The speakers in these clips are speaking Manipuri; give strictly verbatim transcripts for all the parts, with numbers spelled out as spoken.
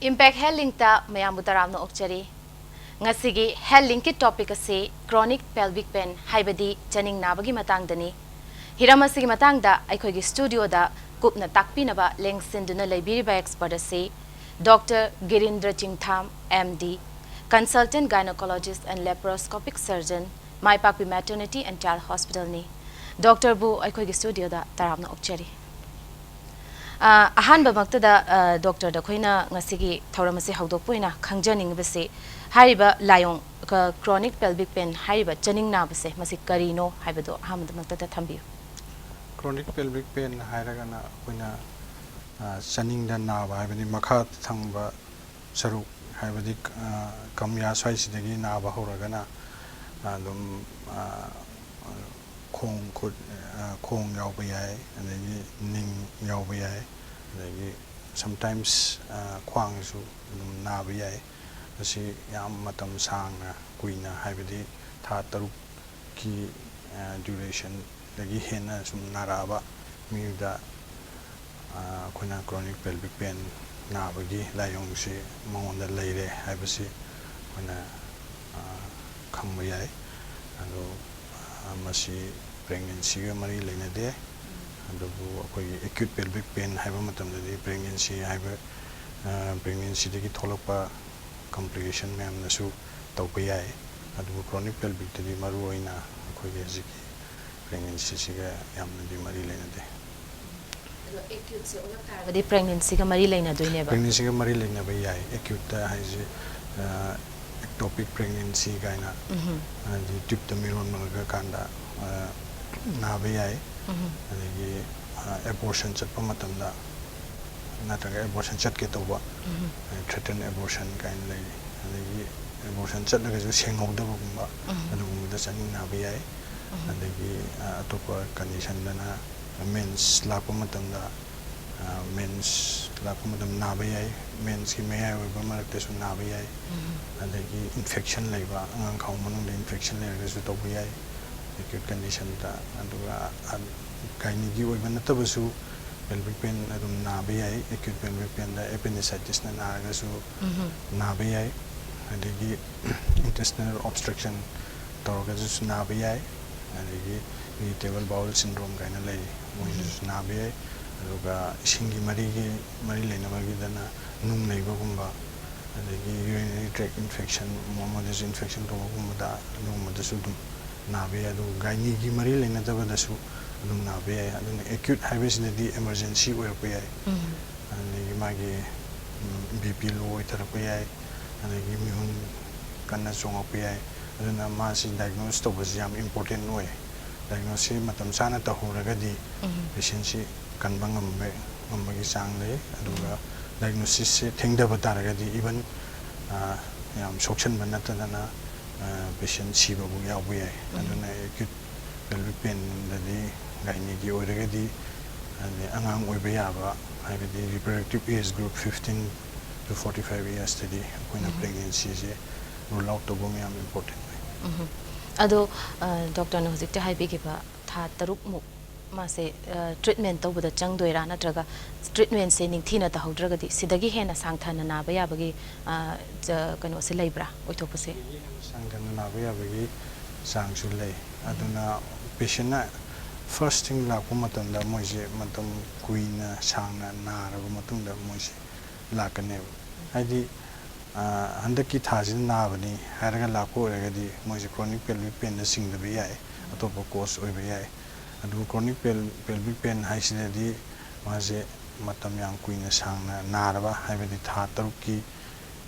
Impact Health Linkꯇ ꯃꯌꯥꯝꯕꯨ ꯇꯔꯥꯝꯅ ꯑꯣꯛꯆꯔꯤ꯫ ꯉꯁꯤꯒꯤ Health Linkꯀꯤ topic ꯑꯁꯤ chronic pelvic pain, ꯍꯥꯏꯕꯗꯤ ꯆꯅꯤꯡ ꯅꯥꯕꯒꯤ ꯃꯇꯥꯡꯗꯅꯤ꯫ ꯍꯤꯔꯝ ꯑꯁꯤꯒꯤ ꯃꯇꯥꯡꯗ ꯑꯩꯈꯣꯏꯒꯤ studioꯗ ꯀꯨꯞꯅ ꯇꯥꯛꯄꯤꯅꯕ ꯂꯦꯡꯁꯤꯟꯗꯨꯅ ꯂꯩꯕꯤꯔꯤꯕ expert ꯑꯁꯤ Doctor ꯒꯤꯔꯤꯟꯗ꯭ꯔ ꯆꯤꯡꯊꯥꯝ, M D, consultant gynecologist and laparoscopic surgeon, ꯃꯥꯏꯄꯥꯛꯄꯤ Maternity and Child Hospitalꯅꯤ꯫ Doctorꯕꯨ ꯑꯩꯈꯣꯏꯒꯤ studioꯗ ꯇꯔꯥꯝꯅ ꯑꯣꯛꯆꯔꯤ꯫ ꯑ, ꯑꯍꯥꯟꯕꯃꯛꯇꯗ, ꯑ, doctorꯗ ꯑꯩꯈꯣꯏꯅ ꯉꯁꯤꯒꯤ ꯊꯧꯔꯝ ꯑꯁꯤ ꯍꯧꯗꯣꯛꯄ ꯑꯣꯏꯅ ꯈꯪꯖꯅꯤꯡꯉꯤꯕꯁꯤ, ꯍꯥꯏꯔꯤꯕ ꯂꯥꯏꯑꯣꯡ, ꯑ, chronic pelvic pain ꯍꯥꯏꯔꯤꯕ ꯆꯅꯤꯡ ꯅꯥꯕꯁꯦ, ꯃꯁꯤ ꯀꯔꯤꯅꯣ ꯍꯥꯏꯕꯗꯣ ꯑꯍꯥꯟꯕꯗꯃꯛꯇꯗ ꯊꯝꯕꯤꯌꯨ꯫ Chronic pelvic pain ꯍꯥꯏꯔꯒꯅ ꯑꯩꯈꯣꯏꯅ, ꯑ, ꯆꯅꯤꯡꯗ ꯅꯥꯕ, ꯍꯥꯏꯕꯗꯤ ꯃꯈꯥ ꯊꯪꯕ ꯁꯔꯨꯛ, ꯍꯥꯏꯕꯗꯤ, ꯑ, ꯀꯝꯌꯥ ꯁ꯭ꯋꯥꯏꯁꯤꯗꯒꯤ ꯅꯥꯕ ꯍꯧꯔꯒꯅ, ꯑꯗꯨꯝ, ꯑ, ꯈꯣꯡ ꯈꯨꯠ, ꯑ, ꯈꯣꯡ ꯌꯥꯎꯕ ꯌꯥꯏ, ꯑꯗꯒꯤ ꯅꯤꯡ ꯌꯥꯎꯕ ꯌꯥꯏ, ꯑꯗꯒꯤ sometimes, ꯑ, ꯈ꯭ꯋꯥꯡꯁꯨ ꯑꯗꯨꯝ ꯅꯥꯕ ꯌꯥꯏ꯫ ꯃꯁꯤ ꯌꯥꯝ ꯃꯇꯝ ꯁꯥꯡꯅ, ꯀꯨꯏꯅ, ꯍꯥꯏꯕꯗꯤ ꯊꯥ ꯇꯔꯨꯛꯀꯤ, ꯑ, durationꯗꯒꯤ ꯍꯦꯟꯅ ꯁꯨꯝ ꯅꯥꯔꯛꯑꯕ ꯃꯤꯑꯣꯏꯗ, ꯑ, ꯑꯩꯈꯣꯏꯅ chronic pelvic pain ꯅꯥꯕꯒꯤ ꯂꯥꯏꯑꯣꯡꯁꯤ ꯃꯉꯣꯟꯗ ꯂꯩꯔꯦ ꯍꯥꯏꯕꯁꯤ ꯑꯩꯈꯣꯏꯅ, ꯑ, ꯈꯪꯕ ꯌꯥꯏ꯫ ꯑꯗꯣ, ꯑ, ꯃꯁꯤ pregnancyꯒ ꯃꯔꯤ ꯂꯩꯅꯗꯦ꯫ ꯑꯗꯨꯕꯨ ꯑꯩꯈꯣꯏꯒꯤ acute pelvic pain ꯍꯥꯏꯕ ꯃꯇꯝꯗꯗꯤ pregnancy ꯍꯥꯏꯕ, ꯑ, pregnancyꯗꯒꯤ ꯊꯣꯛꯂꯛꯄ complication ꯃꯌꯥꯝꯅꯁꯨ ꯇꯧꯕ ꯌꯥꯏ꯫ ꯑꯗꯨꯕꯨ chronic pelvicꯇꯗꯤ ꯃꯔꯨꯑꯣꯏꯅ ꯑꯩꯈꯣꯏꯒꯤ ꯍꯧꯖꯤꯛꯀꯤ pregnancyꯁꯤꯒ ꯌꯥꯝꯅꯗꯤ ꯃꯔꯤ ꯂꯩꯅꯗꯦ꯫ ꯑꯗꯣ acuteꯁꯦ ꯑꯣꯜꯂꯛ ꯇꯥꯔꯒꯗꯤ pregnancyꯒ ꯃꯔꯤ ꯂꯩꯅꯗꯣꯏꯅꯦꯕ? Pregnancyꯒ ꯃꯔꯤ ꯂꯩꯅꯕ ꯌꯥꯏ꯫ Acuteꯇ ꯍꯥꯏꯁꯦ, ꯑ, ectopic pregnancy ꯀꯥꯏꯅ, ꯎꯝꯍꯨꯝ꯫ ꯍꯥꯏꯗꯤ tubeꯇ ꯃꯤꯔꯣꯟ ꯃꯔꯛꯇ ꯀꯥꯟꯗ, ꯑ, ꯅꯥꯕ ꯌꯥꯏ꯫ ꯎꯝꯍꯨꯝ꯫ ꯑꯗꯒꯤ, ꯑ, abortion ꯆꯠꯄ ꯃꯇꯝꯗ ꯅꯠꯇ꯭ꯔꯒ abortion ꯆꯠꯀꯦ ꯇꯧꯕ, ꯎꯝꯍꯨꯝ꯫ ꯑ, threaten abortion ꯀꯥꯏꯅ ꯂꯩꯔꯤ꯫ ꯑꯗꯒꯤ abortion ꯆꯠꯂꯒꯁꯨ ꯁꯦꯡꯍꯧꯗꯕꯒꯨꯝꯕ, ꯎꯝꯍꯨꯝ꯫ ꯑꯗꯨꯒꯨꯝꯕꯗ ꯆꯅꯤꯡ ꯅꯥꯕ ꯌꯥꯏ꯫ ꯎꯝꯍꯨꯝ꯫ ꯑꯗꯒꯤ, ꯑ, ꯑꯇꯣꯞꯄ conditionꯗꯅ mens ꯂꯥꯛꯄ ꯃꯇꯝꯗ, ꯑ, mens ꯂꯥꯛꯄ ꯃꯇꯝꯗ ꯅꯥꯕ ꯌꯥꯏ꯫ Mensꯀꯤ ꯃꯌꯥꯏ ꯑꯣꯏꯕ ꯃꯔꯛꯇꯁꯨ ꯅꯥꯕ ꯌꯥꯏ꯫ ꯎꯝꯍꯨꯝ꯫ ꯑꯗꯒꯤ infection ꯂꯩꯕ, ꯑꯉꯥꯡ ꯈꯥꯎ ꯃꯅꯨꯡꯗ infection ꯂꯩꯔꯒꯁꯨ ꯇꯧꯕ ꯌꯥꯏ, acute conditionꯗ꯫ ꯑꯗꯨꯒ, ꯑ, gynaeꯒꯤ ꯑꯣꯏꯕ ꯅꯠꯇꯕꯁꯨ, Pelvic pain ꯑꯗꯨꯝ ꯅꯥꯕ ꯌꯥꯏ꯫ Acute pelvic painꯗ appendicitisꯅ ꯅꯥꯔꯒꯁꯨ ꯅꯥꯕ ꯌꯥꯏ, ꯑꯗꯒꯤ intestinal obstruction ꯇꯧꯔꯒꯁꯨ ꯅꯥꯕ ꯌꯥꯏ, ꯑꯗꯒꯤ irritable bowel syndrome ꯀꯥꯏꯅ ꯂꯩ, ꯃꯣꯏꯅꯁꯨ ꯅꯥꯕ ꯌꯥꯏ꯫ ꯑꯗꯨꯒ ꯏꯁꯤꯡꯒꯤ ꯃꯔꯤꯒꯤ, ꯃꯔꯤ ꯂꯩꯅꯕꯒꯤꯗꯅ ꯅꯨꯡ ꯂꯩꯕꯒꯨꯝꯕ, ꯑꯗꯒꯤ urinary tract infection, ꯃꯣꯏꯗꯁꯨ infection ꯇꯧꯕꯒꯨꯝꯕꯗ, ꯑꯗꯨꯒꯨꯝꯕꯗꯁꯨ ꯑꯗꯨꯝ ꯅꯥꯕ ꯌꯥꯏ꯫ ꯑꯗꯨꯒ ꯒꯥꯏꯅꯤꯒꯤ ꯃꯔꯤ ꯂꯩꯅꯗꯕꯗꯁꯨ ꯑꯗꯨꯝ ꯅꯥꯕ ꯌꯥꯏ꯫ ꯑꯗꯨꯅ acute ꯍꯥꯏꯕꯁꯤꯗꯗꯤ emergency ꯑꯣꯏꯔꯛꯄ ꯌꯥꯏ꯫ ꯑꯗꯒꯤ ꯃꯥꯒꯤ BP low ꯑꯣꯏꯊꯔꯛꯄ ꯌꯥꯏ, ꯑꯗꯒꯤ ꯃꯤꯍꯨꯟ ꯀꯟꯅ ꯆꯣꯡꯉꯛꯄ ꯌꯥꯏ꯫ ꯑꯗꯨꯅ ꯃꯥꯁꯤ diagnose ꯇꯧꯕꯁꯤ ꯌꯥꯝ important ꯑꯣꯏ꯫ Diagnoseꯁꯤ ꯃꯇꯝ ꯆꯥꯅ ꯇꯧꯍꯧꯔꯒꯗꯤ patientꯁꯤ ꯀꯟꯕ ꯉꯝꯕ, ꯉꯝꯕꯒꯤ ꯆꯥꯡ ꯂꯩ꯫ ꯑꯗꯨꯒ diagnosisꯁꯦ ꯊꯦꯡꯊꯕ ꯇꯥꯔꯒꯗꯤ even, ꯑ, ꯌꯥꯝ ꯁꯣꯛꯆꯟꯕ ꯅꯠꯇꯗꯅ, ꯑ, patient ꯁꯤꯕꯕꯨ ꯌꯥꯎꯕ ꯌꯥꯏ꯫ ꯑꯗꯨꯅ acute pelvic painꯗꯗꯤ ꯒꯥꯏꯅꯤꯒꯤ ꯑꯣꯏꯔꯒꯗꯤ, ꯑꯗꯩ ꯑꯉꯥꯡ ꯑꯣꯏꯕ ꯌꯥꯕ, ꯍꯥꯏꯕꯗꯤ reproductive age group fifteen to forty five yearsꯇꯗꯤ ꯑꯩꯈꯣꯏꯅ pregnancyꯁꯦ rule out ꯇꯧꯕ ꯑꯃ ꯌꯥꯝ important ꯑꯣꯏ꯫ ꯎꯝ꯫ ꯑꯗꯣ, ꯑ, doctorꯅ ꯍꯧꯖꯤꯛꯇ ꯍꯥꯏꯕꯤꯈꯤꯕ ꯊꯥ ꯇꯔꯨꯛꯃꯨꯛ ꯃꯥꯁꯦ, ꯑ, treatment ꯇꯧꯕꯗ ꯆꯪꯗꯣꯏꯔꯥ, ꯅꯠꯇ꯭ꯔꯒ treatmentꯁꯦ ꯅꯤꯡꯊꯤꯅ ꯇꯧꯍꯧꯗ꯭ꯔꯒꯗꯤ ꯁꯤꯗꯒꯤ ꯍꯦꯟꯅ ꯁꯥꯡꯊꯅ ꯅꯥꯕ ꯌꯥꯕꯒꯤ, ꯑ, ꯆ-, ꯀꯩꯅꯣꯁꯦ ꯂꯩꯕ꯭ꯔꯥ, ꯑꯣꯏꯊꯣꯛꯄꯁꯦ? ꯁꯥꯡꯊꯅ ꯅꯥꯕ ꯌꯥꯕꯒꯤ ꯆꯥꯡꯁꯨ ꯂꯩ꯫ ꯑꯗꯨꯅ patientꯅ first thing ꯂꯥꯛꯄ ꯃꯇꯝꯗ ꯃꯣꯏꯁꯦ ꯃꯇꯝ ꯀꯨꯏꯅ ꯁꯥꯡꯅ ꯅꯥꯔꯕ ꯃꯇꯨꯡꯗ ꯃꯣꯏꯁꯦ ꯂꯥꯛꯀꯅꯦꯕ꯫ ꯍꯥꯏꯗꯤ, ꯑ, ꯍꯟꯗꯛꯀꯤ ꯊꯥꯁꯤꯗ ꯅꯥꯕꯅꯤ ꯍꯥꯏꯔꯒ ꯂꯥꯛꯄ ꯑꯣꯏꯔꯒꯗꯤ ꯃꯣꯏꯁꯦ chronic pelvic painꯗ ꯆꯤꯡꯗꯕ ꯌꯥꯏ, ꯑꯇꯣꯞꯄ cause ꯑꯣꯏꯕ ꯌꯥꯏ꯫ ꯑꯗꯨꯕꯨ chronic pel-, pelvic pain ꯍꯥꯏꯁꯤꯗꯗꯤ ꯃꯥꯁꯦ ꯃꯇꯝ ꯌꯥꯝ ꯀꯨꯏꯅ ꯁꯥꯡꯅ ꯅꯥꯔꯕ, ꯍꯥꯏꯕꯗꯤ ꯊꯥ ꯇꯔꯨꯛꯀꯤ,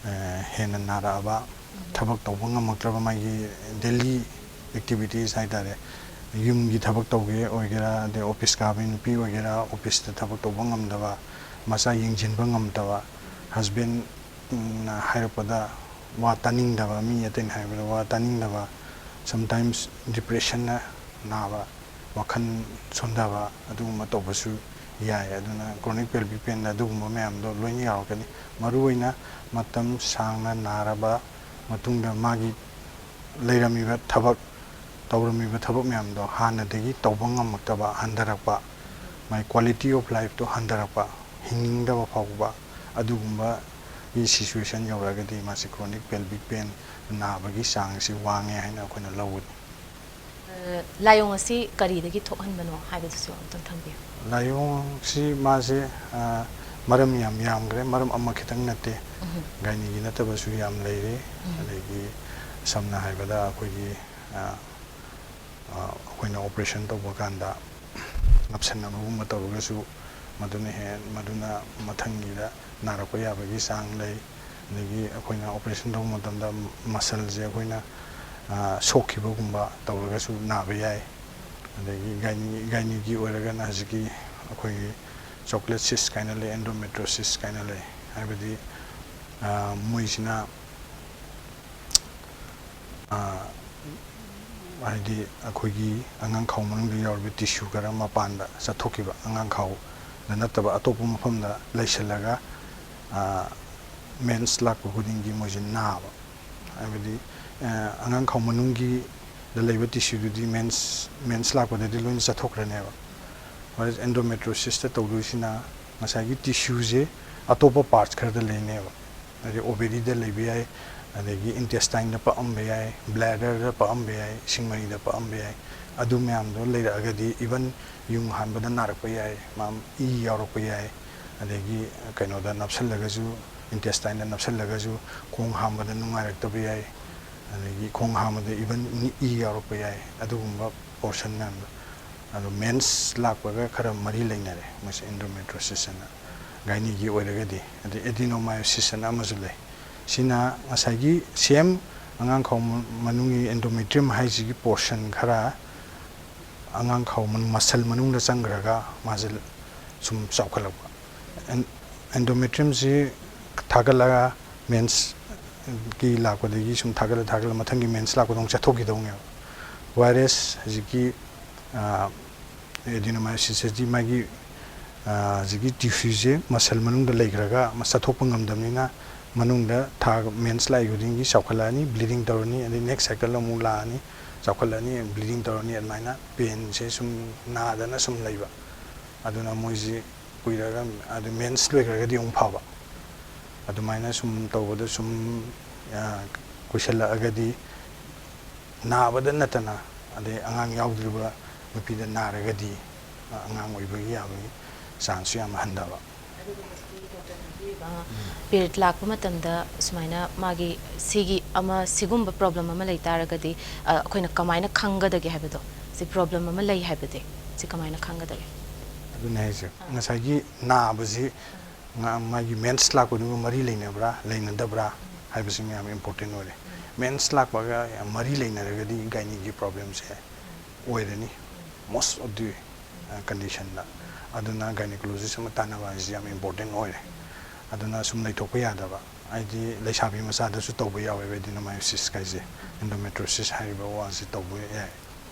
ꯑ, ꯍꯦꯟꯅ ꯅꯥꯔꯛꯑꯕ, ꯊꯕꯛ ꯇꯧꯕ ꯉꯝꯃꯛꯇ꯭ꯔꯕ, ꯃꯥꯒꯤ daily activities ꯍꯥꯏꯇꯥꯔꯦ, ꯌꯨꯝꯒꯤ ꯊꯕꯛ ꯇꯧꯒꯦ ꯑꯣꯏꯒꯦꯔꯥ, ꯑꯗꯩ office ꯀꯥꯕꯤ ꯅꯨꯄꯤ ꯑꯣꯏꯒꯦꯔꯥ, officeꯇ ꯊꯕꯛ ꯇꯧꯕ ꯉꯝꯗꯕ, ꯃꯆꯥ ꯌꯦꯡꯁꯤꯟꯕ ꯉꯝꯗꯕ, husbandꯅ ꯍꯥꯏꯔꯛꯄꯗ ꯋꯥ ꯇꯥꯅꯤꯡꯗꯕ, ꯃꯤ ꯑꯇꯩꯅ ꯍꯥꯏꯕꯗ ꯋꯥ ꯇꯥꯅꯤꯡꯗꯕ, sometimes depressionꯅ ꯅꯥꯕ, ꯋꯥꯈꯜ ꯁꯣꯟꯊꯕ, ꯑꯗꯨꯒꯨꯝꯕ ꯇꯧꯕꯁꯨ ꯌꯥꯏ꯫ ꯑꯗꯨꯅ chronic pelvic painꯗ ꯑꯗꯨꯒꯨꯝꯕ ꯃꯌꯥꯝꯗꯣ ꯂꯣꯏꯅ ꯌꯥꯎꯔꯛꯀꯅꯤ꯫ ꯃꯔꯨꯑꯣꯏꯅ ꯃꯇꯝ ꯁꯥꯡꯅ ꯅꯥꯔꯕ ꯃꯇꯨꯡꯗ ꯃꯥꯒꯤ ꯂꯩꯔꯝꯃꯤꯕ ꯊꯕꯛ, ꯇꯧꯔꯝꯃꯤꯕ ꯊꯕꯛ ꯃꯌꯥꯝꯗꯣ ꯍꯥꯟꯅꯗꯒꯤ ꯇꯧꯕ ꯉꯝꯃꯛꯇꯕ, ꯍꯟꯊꯔꯛꯄ, ꯃꯥꯏ quality of lifeꯇꯣ ꯍꯟꯊꯔꯛꯄ, ꯍꯤꯡꯅꯤꯡꯗꯕ ꯐꯥꯎꯕ, ꯑꯗꯨꯒꯨꯝꯕꯒꯤ situation ꯌꯧꯔꯛꯑꯒꯗꯤ ꯃꯥꯁꯤ chronic pelvic pain ꯅꯥꯕꯒꯤ ꯆꯥꯡꯁꯤ ꯋꯥꯡꯉꯦ ꯍꯥꯏꯅ ꯑꯩꯈꯣꯏꯅ ꯂꯧꯒꯅꯤ꯫ ꯑ, ꯂꯥꯏꯑꯣꯡ ꯑꯁꯤ ꯀꯔꯤꯗꯒꯤ ꯊꯣꯛꯍꯟꯕꯅꯣ ꯍꯥꯏꯕꯗꯨꯁꯨ ꯑꯃꯨꯛꯇꯪ ꯊꯝꯕꯤꯌꯨ꯫ ꯂꯥꯏꯑꯣꯡꯁꯤ ꯃꯥꯁꯦ, ꯑ, ꯃꯔꯝ ꯌꯥꯝ ꯌꯥꯝꯈ꯭ꯔꯦ, ꯃꯔꯝ ꯑꯃꯈꯛꯇꯪ ꯅꯠꯇꯦ꯫ ꯎꯝ꯫ ꯒꯥꯏꯅꯤꯒꯤ ꯅꯠꯇꯕꯁꯨ ꯌꯥꯝ ꯂꯩꯔꯦ꯫ ꯎꯝ꯫ ꯑꯗꯒꯤ ꯁꯝꯅ ꯍꯥꯏꯕꯗ ꯑꯩꯈꯣꯏꯒꯤ, ꯑ, ꯑ, ꯑꯩꯈꯣꯏꯅ operation ꯇꯧꯕ ꯀꯥꯟꯗ ꯅꯞꯁꯟꯅꯕꯒꯨꯝꯕ ꯇꯧꯔꯒꯁꯨ ꯃꯗꯨꯅ ꯍꯦꯟ-, ꯃꯗꯨꯅ ꯃꯊꯪꯒꯤꯗ ꯅꯥꯔꯛꯄ ꯌꯥꯕꯒꯤ ꯆꯥꯡ ꯂꯩ꯫ ꯑꯗꯒꯤ ꯑꯩꯈꯣꯏꯅ operation ꯇꯧꯕ ꯃꯇꯝꯗ muscleꯁꯦ ꯑꯩꯈꯣꯏꯅ, ꯑ, ꯁꯣꯛꯈꯤꯕꯒꯨꯝꯕ ꯇꯧꯔꯒꯁꯨ ꯅꯥꯕ ꯌꯥꯏ꯫ ꯑꯗꯒꯤ ꯒꯥꯏꯅꯤ-, ꯒꯥꯏꯅꯤꯒꯤ ꯑꯣꯏꯔꯒꯅ ꯍꯧꯖꯤꯛꯀꯤ ꯑꯩꯈꯣꯏꯒꯤ chocolate cyst ꯀꯥꯏꯅ ꯂꯩ, endometriosis ꯀꯥꯏꯅ ꯂꯩ꯫ ꯍꯥꯏꯕꯗꯤ, ꯑ, ꯃꯣꯏꯁꯤꯅ, ꯑ, ꯍꯥꯏꯗꯤ ꯑꯩꯈꯣꯏꯒꯤ ꯑꯉꯥꯡꯈꯥꯎ ꯃꯅꯨꯡꯗ ꯌꯥꯎꯔꯤꯕ tissue ꯈꯔ ꯃꯄꯥꯟꯗ ꯆꯠꯊꯣꯛꯈꯤꯕ, ꯑꯉꯥꯡꯈꯥꯎꯗ ꯅꯠꯇꯕ ꯑꯇꯣꯞꯄ ꯃꯐꯝꯗ ꯂꯩꯁꯤꯜꯂꯒ, ꯑ, mens ꯂꯥꯛꯄ ꯈꯨꯗꯤꯡꯒꯤ ꯃꯣꯏꯁꯦ ꯅꯥꯕ꯫ ꯍꯥꯏꯕꯗꯤ, ꯑ, ꯑꯉꯥꯡꯈꯥꯎ ꯃꯅꯨꯡꯒꯤꯗ ꯂꯩꯕ tissueꯗꯨꯗꯤ mens, mens ꯂꯥꯛꯄꯗꯗꯤ ꯂꯣꯏꯅ ꯆꯠꯊꯣꯛꯈ꯭ꯔꯅꯦꯕ꯫ Whereas endometriosisꯇ ꯇꯧꯗꯣꯏꯁꯤꯅ ꯉꯁꯥꯏꯒꯤ tissueꯁꯦ ꯑꯇꯣꯞꯄ parts ꯈꯔꯗ ꯂꯩꯅꯦꯕ꯫ ꯍꯥꯏꯗꯤ ovaryꯗ ꯂꯩꯕ ꯌꯥꯏ, ꯑꯗꯒꯤ intestineꯗ ꯄꯛꯑꯝꯕ ꯌꯥꯏ, bladderꯗ ꯄꯛꯑꯝꯕ ꯌꯥꯏ, ꯏꯁꯤꯡ ꯃꯔꯤꯗ ꯄꯛꯑꯝꯕ ꯌꯥꯏ꯫ ꯑꯗꯨ ꯃꯌꯥꯝꯗꯣ ꯂꯩꯔꯛꯑꯒꯗꯤ even ꯌꯨꯡ ꯍꯥꯟꯕꯗ ꯅꯥꯔꯛꯄ ꯌꯥꯏ, ꯃꯥ ꯏ ꯌꯥꯎꯔꯛꯄ ꯌꯥꯏ, ꯑꯗꯒꯤ ꯀꯩꯅꯣꯗ ꯅꯞꯁꯜꯂꯒꯁꯨ, intestineꯗ ꯅꯞꯁꯜꯂꯒꯁꯨ ꯈꯣꯡ ꯍꯥꯝꯕꯗ ꯅꯨꯡꯉꯥꯏꯔꯛꯇꯕ ꯌꯥꯏ, ꯑꯗꯒꯤ ꯈꯣꯡ ꯍꯥꯝꯕꯗ even ꯏ ꯌꯥꯎꯔꯛꯄ ꯌꯥꯏ꯫ ꯑꯗꯨꯒꯨꯝꯕ portion ꯃꯌꯥꯝꯗꯣ꯫ ꯑꯗꯣ mens ꯂꯥꯛꯄꯒ ꯈꯔ ꯃꯔꯤ ꯂꯩꯅꯔꯦ ꯃꯣꯏꯁꯦ endometriosis ꯑꯅ, ꯒꯥꯏꯅꯤꯒꯤ ꯑꯣꯏꯔꯒꯗꯤ꯫ ꯑꯗꯩ adenomyosis ꯑꯅ ꯑꯃꯁꯨ ꯂꯩ꯫ ꯁꯤꯅ ꯉꯁꯥꯏꯒꯤ same ꯑꯉꯥꯡꯈꯥꯎ ꯃ-, ꯃꯅꯨꯡꯒꯤ endometrium ꯍꯥꯏꯁꯤꯒꯤ portion ꯈꯔ ꯑꯉꯥꯡꯈꯥꯎ ꯃꯅꯨꯡ, muscle ꯃꯅꯨꯡꯗ ꯆꯪꯈ꯭ꯔꯒ ꯃꯥꯁꯦ ꯁꯨꯝ ꯆꯥꯎꯈꯠꯂꯛꯄ꯫ ꯑꯦꯟ-, endometriumꯁꯤ ꯊꯥꯒꯠꯂꯒ mensꯀꯤ ꯂꯥꯛꯄꯗꯒꯤ ꯁꯨꯝ ꯊꯥꯒꯠꯂ ꯊꯥꯒꯠꯂ ꯃꯊꯪꯒꯤ mens ꯂꯥꯛꯄꯗ ꯑꯃꯨꯛ ꯆꯠꯊꯣꯛꯈꯤꯗꯧꯅꯦꯕ꯫ Whereas ꯍꯧꯖꯤꯛꯀꯤ, ꯑ, adenomyosis ꯑꯁꯤꯗꯤ ꯃꯥꯒꯤ, ꯑ, ꯍꯧꯖꯤꯛꯀꯤ tissueꯁꯦ muscle ꯃꯅꯨꯡꯗ ꯂꯩꯈ꯭ꯔꯒ ꯃꯥ ꯆꯠꯊꯣꯛꯄ ꯉꯝꯗꯕꯅꯤꯅ ꯃꯅꯨꯡꯗ ꯊꯥ mens ꯂꯥꯛꯏ ꯈꯨꯗꯤꯡꯒꯤ ꯆꯥꯎꯈꯠꯂꯛꯑꯅꯤ, bleeding ꯇꯧꯔꯅꯤ, ꯑꯗꯩ next cycle ꯑꯃꯨꯛ ꯂꯥꯛꯑꯅꯤ, ꯆꯥꯎꯈꯠꯂꯛꯑꯅꯤ, bleeding ꯇꯧꯔꯅꯤ, ꯑꯗꯨꯃꯥꯏꯅ painꯁꯦ ꯁꯨꯝ ꯅꯥꯗꯅ ꯁꯨꯝ ꯂꯩꯕ꯫ ꯑꯗꯨꯅ ꯃꯣꯏꯁꯤ ꯀꯨꯏꯔꯒ, ꯑꯗꯨ ꯃꯦꯟꯁ ꯂꯣꯏꯈ꯭ꯔꯒꯗꯤ ꯑꯃꯨꯛ ꯐꯕ꯫ ꯑꯗꯨꯃꯥꯏꯅ ꯁꯨꯝ ꯇꯧꯕꯗ ꯁꯨꯝ, ꯑ, ꯀꯨꯏꯁꯜꯂꯛꯑꯒꯗꯤ, ꯅꯥꯕꯗ ꯅꯠꯇꯅ, ꯑꯗꯩ ꯑꯉꯥꯡ ꯌꯥꯎꯗ꯭ꯔꯤꯕ ꯅꯨꯄꯤꯗ ꯅꯥꯔꯒꯗꯤ, ꯑ, ꯑꯉꯥꯡ ꯑꯣꯏꯕꯒꯤ ꯌꯥꯕꯒꯤ ꯆꯥꯟꯁꯁꯨ ꯌꯥꯝꯅ ꯍꯟꯊꯕ꯫ ꯑꯗꯨꯒꯨꯝꯕꯁꯤꯗꯤ ꯗꯣꯛꯇꯔꯅꯗꯤ, ꯑ, ꯄꯤꯔꯤꯌꯗ ꯂꯥꯛꯄ ꯃꯇꯝꯗ ꯁꯨꯃꯥꯏꯅ ꯃꯥꯒꯤ ꯁꯤꯒꯤ ꯑꯃ, ꯁꯤꯒꯨꯝꯕ ꯄ꯭ꯔꯣꯕ꯭ꯂꯦꯝ ꯑꯃ ꯂꯩ ꯇꯥꯔꯒꯗꯤ, ꯑ, ꯑꯩꯈꯣꯏꯅ ꯀꯃꯥꯏꯅ ꯈꯪꯒꯗꯒꯦ ꯍꯥꯏꯕꯗꯣ, ꯁꯤ ꯄ꯭ꯔꯣꯕ꯭ꯂꯦꯝ ꯑꯃ ꯂꯩ ꯍꯥꯏꯕꯗꯤ ꯁꯤ ꯀꯃꯥꯏꯅ ꯈꯪꯒꯗꯒꯦ? ꯑꯗꯨꯅꯦ ꯍꯥꯏꯁꯦ, ꯉꯁꯥꯏꯒꯤ ꯅꯥꯕꯁꯤ ꯉꯥ-, ꯃꯥꯒꯤ ꯃꯦꯟꯁ ꯂꯥꯛꯄꯗꯨꯒ ꯃꯔꯤ ꯂꯩꯅꯕ꯭ꯔꯥ, ꯂꯩꯅꯗꯕ꯭ꯔꯥ ꯍꯥꯏꯕꯁꯤꯃ ꯌꯥꯝ ꯏꯝꯄꯣꯔꯇꯦꯟ ꯑꯣꯏꯔꯦ꯫ ꯃꯦꯟꯁ ꯂꯥꯛꯄꯒ ꯌꯥꯝ ꯃꯔꯤ ꯂꯩꯅꯔꯒꯗꯤ ꯒꯥꯏꯅꯤꯒꯤ ꯄ꯭ꯔꯣꯕ꯭ꯂꯦꯝꯁꯦ ꯑꯣꯏꯔꯅꯤ, most of the, ꯑ, conditionꯗ꯫ ꯑꯗꯨꯅ ꯒꯥꯏꯅꯤꯀꯣꯂꯣꯖꯤꯁ ꯑꯃ ꯇꯥꯟꯅꯕ ꯍꯥꯏꯁꯤ ꯌꯥꯝ ꯏꯝꯄꯣꯔꯇꯦꯟ ꯑꯣꯏꯔꯦ꯫ ꯑꯗꯨꯅ ꯁꯨꯝ ꯂꯩꯊꯣꯛꯄ ꯌꯥꯗꯕ, ꯍꯥꯏꯗꯤ ꯂꯩꯁꯥꯕꯤ ꯃꯆꯥꯗꯁꯨ ꯇꯧꯕ ꯌꯥꯎꯋꯦꯕ ꯑꯦꯗꯤꯅꯣꯃꯥꯏꯑꯣꯁꯤꯁ ꯀꯥꯏꯁꯦ, ꯑꯦꯟꯗꯣꯃꯦꯇ꯭ꯔꯣꯁꯤꯁ ꯍꯥꯏꯔꯤꯕ ꯋꯥꯁꯤ ꯇꯧꯕ ꯌꯥꯏ꯫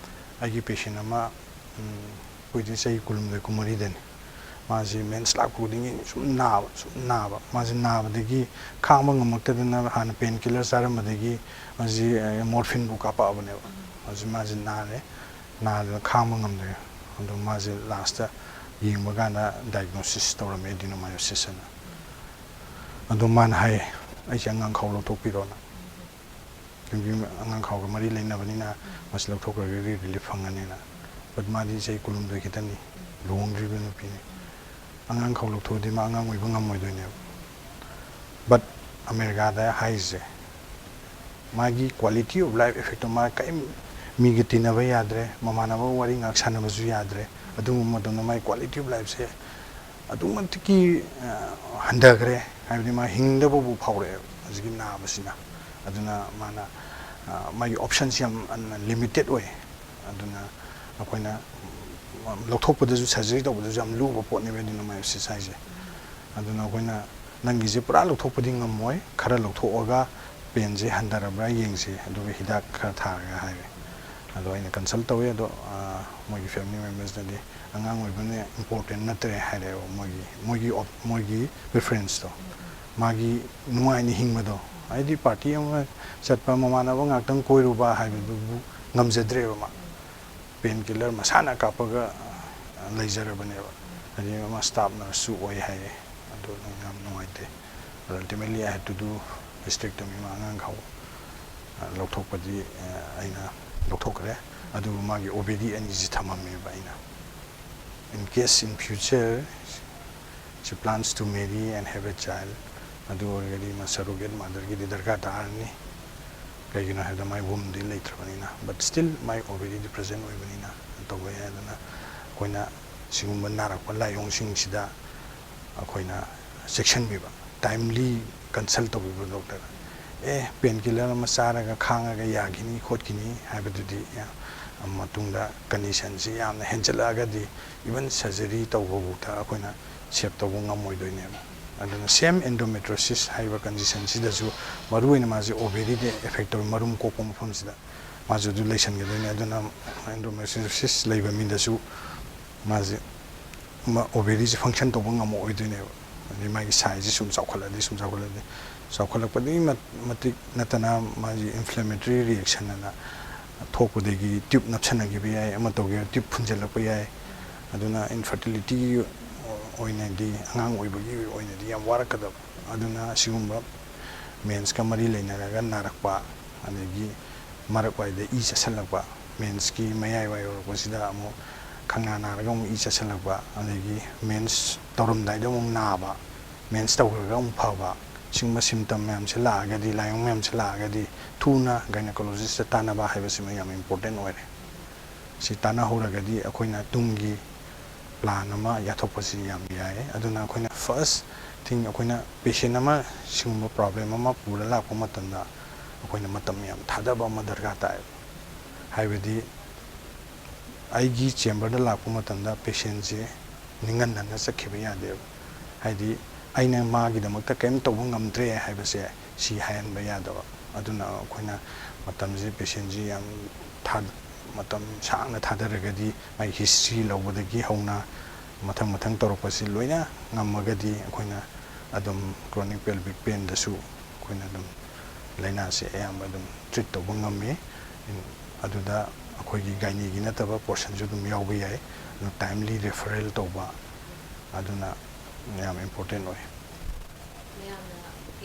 ꯑꯩꯒꯤ ꯄꯦꯁꯦꯟ ꯑꯃ, ꯎꯝ, ꯑꯩꯈꯣꯏꯗꯤ ꯆꯍꯤ ꯀꯨꯟꯍꯨꯝꯗꯣꯏ, ꯀꯨꯟꯃꯔꯤꯗꯅꯤ꯫ ꯃꯥꯁꯤ ꯃꯦꯟꯁ ꯂꯥꯛꯄ ꯈꯨꯗꯤꯡꯒꯤ ꯁꯨꯝ ꯅꯥꯕ, ꯁꯨꯝ ꯅꯥꯕ꯫ ꯃꯥꯁꯤ ꯅꯥꯕꯗꯒꯤ ꯈꯥꯡꯕ ꯉꯝꯃꯛꯇꯗꯅ ꯍꯥꯟꯅ ꯄꯦꯟ ꯀꯤꯂꯔ ꯆꯥꯔꯝꯕꯗꯒꯤ ꯃꯥꯁꯤ, ꯑ, ꯃꯣꯔꯐꯤꯟꯕꯨ ꯀꯥꯞꯄꯛꯑꯕꯅꯦꯕ꯫ ꯍꯧꯖꯤꯛ ꯃꯥꯁꯤ ꯅꯥꯔꯦ, ꯅꯥꯗꯅ ꯈꯥꯡꯕ ꯉꯝꯗ꯭ꯔꯦ꯫ ꯑꯗꯣ ꯃꯥꯁꯦ ꯂꯥꯁꯇ ꯌꯦꯡꯕ ꯀꯥꯟꯗ ꯗꯥꯏꯒꯅꯣꯁꯤꯁ ꯇꯧꯔꯝꯃꯦ, ꯑꯦꯗꯤꯅꯣꯃꯥꯏꯑꯣꯁꯤꯁ ꯍꯥꯏꯅ꯫ ꯑꯗꯣ ꯃꯥꯅ ꯍꯥꯏ, "ꯑꯩꯁꯦ ꯑꯉꯥꯡ ꯈꯥꯎ ꯂꯧꯊꯣꯛꯄꯤꯔꯣꯅ꯫ ꯀꯩꯒꯤꯅꯣꯗꯤ ꯑꯉꯥꯡ ꯈꯥꯎꯒ ꯃꯔꯤ ꯂꯩꯅꯕꯅꯤꯅ ꯃꯁꯤ ꯂꯧꯊꯣꯛꯈ꯭ꯔꯒꯗꯤ ꯔꯤꯂꯤꯐ ꯐꯪꯒꯅꯤꯅ"꯫ But ꯃꯥꯗꯤ ꯆꯍꯤ ꯀꯨꯟꯍꯨꯝꯗꯣꯏ ꯈꯤꯇꯪꯅꯤ, ꯂꯨꯍꯣꯡꯗ꯭ꯔꯤꯕ ꯅꯨꯄꯤꯅꯤ꯫ ꯑꯉꯥꯡ ꯈꯥꯎ ꯂꯧꯊꯣꯛꯑꯗꯤ ꯃꯥ ꯑꯉꯥꯡ ꯑꯣꯏꯕ ꯉꯝꯃꯣꯏꯗꯣꯏꯅꯦꯕ꯫ But ꯑꯃꯦꯔꯤꯀꯥꯗ ꯍꯥꯏꯔꯤꯁꯦ, ꯃꯥꯒꯤ quality of life effectꯇꯣ, ꯃꯥ ꯀꯔꯤꯝ ꯃꯤꯒ ꯇꯤꯟꯅꯕ ꯌꯥꯗ꯭ꯔꯦ, ꯃꯃꯥꯟꯅꯕ ꯋꯥꯔꯤ ꯉꯥꯏꯍꯥꯛ ꯁꯥꯟꯅꯕꯁꯨ ꯌꯥꯗ꯭ꯔꯦ꯫ ꯑꯗꯨꯒꯨꯝꯕ ꯃꯇꯝꯗ ꯃꯥꯒꯤ quality of lifeꯁꯦ ꯑꯗꯨꯛ ꯃꯇꯤꯛꯀꯤ, ꯑ, ꯍꯟꯊꯈ꯭ꯔꯦ, ꯍꯥꯏꯕꯗꯤ ꯃꯥ ꯍꯤꯡꯗꯕꯕꯨ ꯐꯥꯎꯔꯛꯑꯦꯕ ꯍꯧꯖꯤꯛꯀꯤ ꯅꯥꯕꯁꯤꯅ꯫ ꯑꯗꯨꯅ ꯃꯥꯅ, ꯑ, ꯃꯥꯒꯤ ꯑꯣꯞꯁꯟꯁꯤ ꯌꯥꯝ ꯂꯤꯃꯤꯇꯦꯠ ꯑꯣꯏ꯫ ꯑꯗꯨꯅ ꯑꯩꯈꯣꯏꯅ, ꯎꯝ, ꯂꯧꯊꯣꯛꯄꯗꯁꯨ, ꯁꯔꯖꯔꯤ ꯇꯧꯕꯗꯁꯨ ꯌꯥꯝ ꯂꯨꯕ ꯄꯣꯠꯅꯦꯕ ꯑꯦꯗꯤꯅꯣꯃꯥꯏꯑꯣꯁꯤꯁ ꯍꯥꯏꯁꯦ꯫ ꯑꯗꯨꯅ ꯑꯩꯈꯣꯏꯅ, "ꯅꯪꯒꯤꯁꯦ ꯄꯨꯔꯥ ꯂꯧꯊꯣꯛꯄꯗꯤ ꯉꯝꯃꯣꯏ, ꯈꯔ ꯂꯧꯊꯣꯛꯑꯒ ꯄꯦꯟꯁꯦ ꯍꯟꯊꯔꯕ꯭ꯔꯥ ꯌꯦꯡꯁꯦ, ꯑꯗꯨꯒ ꯍꯤꯗꯥꯛ ꯈꯔ ꯊꯥꯔꯒ" ꯍꯥꯏꯔꯦ꯫ ꯑꯗꯣ ꯑꯩꯅ ꯀꯟꯁꯜ ꯇꯧꯋꯦ꯫ ꯑꯗꯣ, ꯑ, ꯃꯣꯏꯒꯤ ꯐꯦꯃꯤꯂꯤ ꯃꯦꯝꯕꯔꯁꯅꯗꯤ, "ꯑꯉꯥꯡ ꯑꯣꯏꯕꯅ ꯏꯝꯄꯣꯔꯇꯦꯟ ꯅꯠꯇ꯭ꯔꯦ" ꯍꯥꯏꯔꯦꯕ, ꯃꯣꯏꯒꯤ, ꯃꯣꯏꯒꯤ ꯑꯣꯞ-, ꯃꯣꯏꯒꯤ ꯄ꯭ꯔꯤꯐꯔꯦꯟꯁꯇꯣ꯫ ꯃꯥꯒꯤ ꯅꯨꯡꯉꯥꯏꯅ ꯍꯤꯡꯕꯗꯣ, ꯍꯥꯏꯗꯤ ꯄꯥꯔꯇꯤ ꯑꯃ ꯆꯠꯄ, ꯃꯃꯥꯟꯅꯕ ꯉꯥꯛꯇꯪ ꯀꯣꯏꯔꯨꯕ ꯍꯥꯏꯕꯗꯨꯕꯨ ꯉꯝꯖꯗ꯭ꯔꯦꯕ ꯃꯥ꯫ ꯄꯦꯟ ꯀꯤꯂꯔ ꯃꯁꯥꯅ ꯀꯥꯞꯄꯒ, ꯑ, ꯂꯩꯖꯔꯕꯅꯦꯕ꯫ ꯍꯥꯏꯗꯤ ꯃꯥ staff nurse ꯁꯨ ꯑꯣꯏ ꯍꯥꯏꯌꯦ꯫ ꯑꯗꯨ ꯌꯥꯝ ꯅꯨꯡꯉꯥꯏꯇꯦ꯫ ꯑꯗꯣ ultimately I had to do hysterectomy, ꯃꯥ ꯑꯉꯥꯡ ꯈꯥꯎ ꯂꯧꯊꯣꯛꯄꯗꯤ ꯑꯩꯅ ꯂꯧꯊꯣꯛꯈ꯭ꯔꯦ꯫ ꯑꯗꯨꯕꯨ ꯃꯥꯒꯤ ꯑꯣ ꯚꯦꯔꯤ ꯑꯅꯤꯁꯤ ꯊꯝꯃꯝꯃꯦꯕ ꯑꯩꯅ, in case in future she plans to marry and have a child, ꯑꯗꯨ ꯑꯣꯏꯔꯒꯗꯤ ꯃꯥ surrogate mother ꯒꯤꯗꯤ ꯗꯔꯀꯥꯔ ꯇꯥꯔꯅꯤ꯫ ꯀꯩꯒꯤꯅꯣ ꯍꯥꯏꯕꯗ ꯃꯥꯏ womb ꯗꯤ ꯂꯩꯇ꯭ꯔꯕꯅꯤꯅ, but still ꯃꯥꯏ ꯑꯣ ꯚꯦꯔꯤ ꯗꯤ present ꯑꯣꯏꯕꯅꯤꯅ ꯇꯧꯕ ꯌꯥꯏ꯫ ꯑꯗꯨꯅ ꯑꯩꯈꯣꯏꯅ ꯁꯤꯒꯨꯝꯕ ꯅꯥꯔꯛꯄ ꯂꯥꯏꯑꯣꯡꯁꯤꯡꯁꯤꯗ ꯑꯩꯈꯣꯏꯅ ꯆꯦꯛꯁꯤꯟꯕꯤꯕ, timely consult ꯇꯧꯕꯤꯕ doctor꯫ ꯑꯦ, pain killer ꯑꯃ ꯆꯥꯔꯒ ꯈꯥꯡꯉꯒ ꯌꯥꯈꯤꯅꯤ ꯈꯣꯠꯈꯤꯅꯤ ꯍꯥꯏꯕꯗꯨꯗꯤ, ꯃꯇꯨꯡꯗ condition ꯁꯤ ꯌꯥꯝꯅ ꯍꯦꯟꯖꯜꯂꯛꯑꯒꯗꯤ even surgery ꯇꯧꯕꯐꯥꯎꯗ ꯑꯩꯈꯣꯏꯅ save ꯇꯧꯕ ꯉꯝꯃꯣꯏꯗꯣꯏꯅꯦꯕ꯫ ꯑꯗꯨꯅ same endometriosis ꯍꯥꯏꯔꯤꯕ condition ꯁꯤꯗꯁꯨ ꯃꯔꯨꯑꯣꯏꯅ ꯃꯥꯁꯦ ꯑꯣ ꯚꯦꯔꯤꯗ affect ꯇꯧꯋꯤ, ꯃꯔꯨꯝ ꯀꯣꯛꯄ ꯃꯐꯝꯁꯤꯗ ꯃꯥꯁꯨ ꯑꯗꯨ ꯂꯩꯁꯟꯒꯗꯣꯏꯅꯤ꯫ ꯑꯗꯨꯅ endometriosis ꯂꯩꯕ ꯃꯤꯗꯁꯨ ꯃꯥꯁꯦ, ꯃꯥ ꯑꯣ ꯚꯦꯔꯤꯁꯦ function ꯇꯧꯕ ꯉꯝꯃꯛꯑꯣꯏꯗꯣꯏꯅꯦꯕ꯫ ꯑꯗꯩ ꯃꯥꯒꯤ size ꯁꯦ ꯁꯨꯝ ꯆꯥꯎꯈꯠꯂꯗꯤ, ꯁꯨꯝ ꯆꯥꯎꯈꯠꯂꯗꯤ, ꯆꯥꯎꯈꯠꯂꯛꯄꯗꯒꯤ ꯃꯠ-, ꯃꯇꯤꯛ ꯅꯠꯇꯅ ꯃꯥꯒꯤ inflammatory reaction ꯑꯅ ꯊꯣꯛꯄꯗꯒꯤ tube ꯅꯞꯁꯟꯅꯈꯤꯕ ꯌꯥꯏ, ꯑꯃ ꯇꯧꯒꯦꯔꯥ tube ꯐꯨꯟꯖꯜꯂꯛꯄ ꯌꯥꯏ꯫ ꯑꯗꯨꯅ infertility ꯒꯤ ꯑꯣꯏꯅꯗꯤ, ꯑꯉꯥꯡ ꯑꯣꯏꯕꯒꯤ ꯑꯣꯏꯅꯗꯤ ꯌꯥꯝ ꯋꯥꯔꯛꯀꯗꯕ꯫ ꯑꯗꯨꯅ ꯑꯁꯤꯒꯨꯝꯕ mens ꯀ ꯃꯔꯤ ꯂꯩꯅꯔꯒ ꯅꯥꯔꯛꯄ, ꯑꯗꯒꯤ ꯃꯔꯛ ꯋꯥꯏꯗ ꯏ ꯆꯠꯁꯜꯂꯛꯄ, mens ꯀꯤ ꯃꯌꯥꯏ ꯋꯥꯏ ꯌꯧꯔꯛꯄꯁꯤꯗ ꯑꯃꯨꯛ ꯈꯪꯅꯥ ꯅꯥꯔꯒ ꯑꯃꯨꯛ ꯏ ꯆꯠꯁꯜꯂꯛꯄ, ꯑꯗꯒꯤ mens ꯇꯧꯔꯝꯗꯥꯏꯗ ꯑꯃꯨꯛ ꯅꯥꯕ, mens ꯇꯧꯈ꯭ꯔꯒ ꯑꯃꯨꯛ ꯐꯕ, ꯁꯤꯒꯨꯝꯕ symptom ꯃꯌꯥꯝꯁꯦ ꯂꯥꯛꯑꯒꯗꯤ, ꯂꯥꯏꯑꯣꯡ ꯃꯌꯥꯝꯁꯦ ꯂꯥꯛꯑꯒꯗꯤ ꯊꯨꯅ gynecologist ꯇ ꯇꯥꯟꯅꯕ ꯍꯥꯏꯕꯁꯤꯃ ꯌꯥꯝ important ꯑꯣꯏꯔꯦ꯫ ꯁꯤ ꯇꯥꯟꯅꯍꯧꯔꯒꯗꯤ ꯑꯩꯈꯣꯏꯅ ꯇꯨꯡꯒꯤ plan ꯑꯃ ꯌꯥꯊꯣꯛꯄꯁꯤ ꯌꯥꯝ ꯌꯥꯏ꯫ ꯑꯗꯨꯅ ꯑꯩꯈꯣꯏꯅ first thing, ꯑꯩꯈꯣꯏꯅ patient ꯑꯃ ꯁꯤꯒꯨꯝꯕ problem ꯑꯃ ꯄꯨꯔ ꯂꯥꯛꯄ ꯃꯇꯝꯗ ꯑꯩꯈꯣꯏꯅ ꯃꯇꯝ ꯌꯥꯝ ꯊꯥꯗꯕ ꯑꯃ ꯗꯔꯀꯥꯔ ꯇꯥꯏ꯫ ꯍꯥꯏꯕꯗꯤ ꯑꯩꯒꯤ chamber ꯗ ꯂꯥꯛꯄ ꯃꯇꯝꯗ patient ꯁꯦ ꯅꯤꯡꯍꯟꯅꯅ ꯆꯠꯈꯤꯕ ꯌꯥꯗꯦꯕ꯫ ꯍꯥꯏꯗꯤ ꯑꯩꯅ ꯃꯥꯒꯤꯗꯃꯛꯇ ꯀꯔꯤꯝ ꯇꯧꯕ ꯉꯝꯗ꯭ꯔꯦ ꯍꯥꯏꯕꯁꯦ ꯁꯤ ꯍꯥꯏꯍꯟꯕ ꯌꯥꯗꯕ꯫ ꯑꯗꯨꯅ ꯑꯩꯈꯣꯏꯅ ꯃꯇꯝꯁꯦ patient ꯁꯤ ꯌꯥꯝ ꯊꯥ-, ꯃꯇꯝ ꯁꯥꯡꯅ ꯊꯥꯗꯔꯒꯗꯤ ꯃꯥꯒꯤ history ꯂꯧꯕꯗꯒꯤ ꯍꯧꯅ ꯃꯊꯪ ꯃꯊꯪ ꯇꯧꯔꯛꯄꯁꯤ ꯂꯣꯏꯅ ꯉꯝꯃꯒꯗꯤ ꯑꯩꯈꯣꯏꯅ ꯑꯗꯨꯝ chronic pelvic pain ꯗꯁꯨ ꯑꯩꯈꯣꯏꯅ ꯑꯗꯨꯝ ꯂꯥꯏꯅꯥꯁꯦ ꯑꯌꯥꯝꯕ ꯑꯗꯨꯝ treat ꯇꯧꯕ ꯉꯝꯃꯤ꯫ ꯑꯗꯨꯗ ꯑꯩꯈꯣꯏꯒꯤ ꯒꯥꯏꯅꯤꯒꯤ ꯅꯠꯇꯕ ꯄꯣꯔꯁꯟꯁꯨ ꯑꯗꯨꯝ ꯌꯥꯎꯕ ꯌꯥꯏ꯫ ꯑꯗꯨ ꯇꯥꯏꯝꯂꯤ ꯔꯤꯐꯔꯦꯜ ꯇꯧꯕ, ꯑꯗꯨꯅ ꯌꯥꯝ ꯏꯝꯄꯣꯔꯇꯦꯟ ꯑꯣꯏ꯫ ꯃꯌꯥꯝꯅ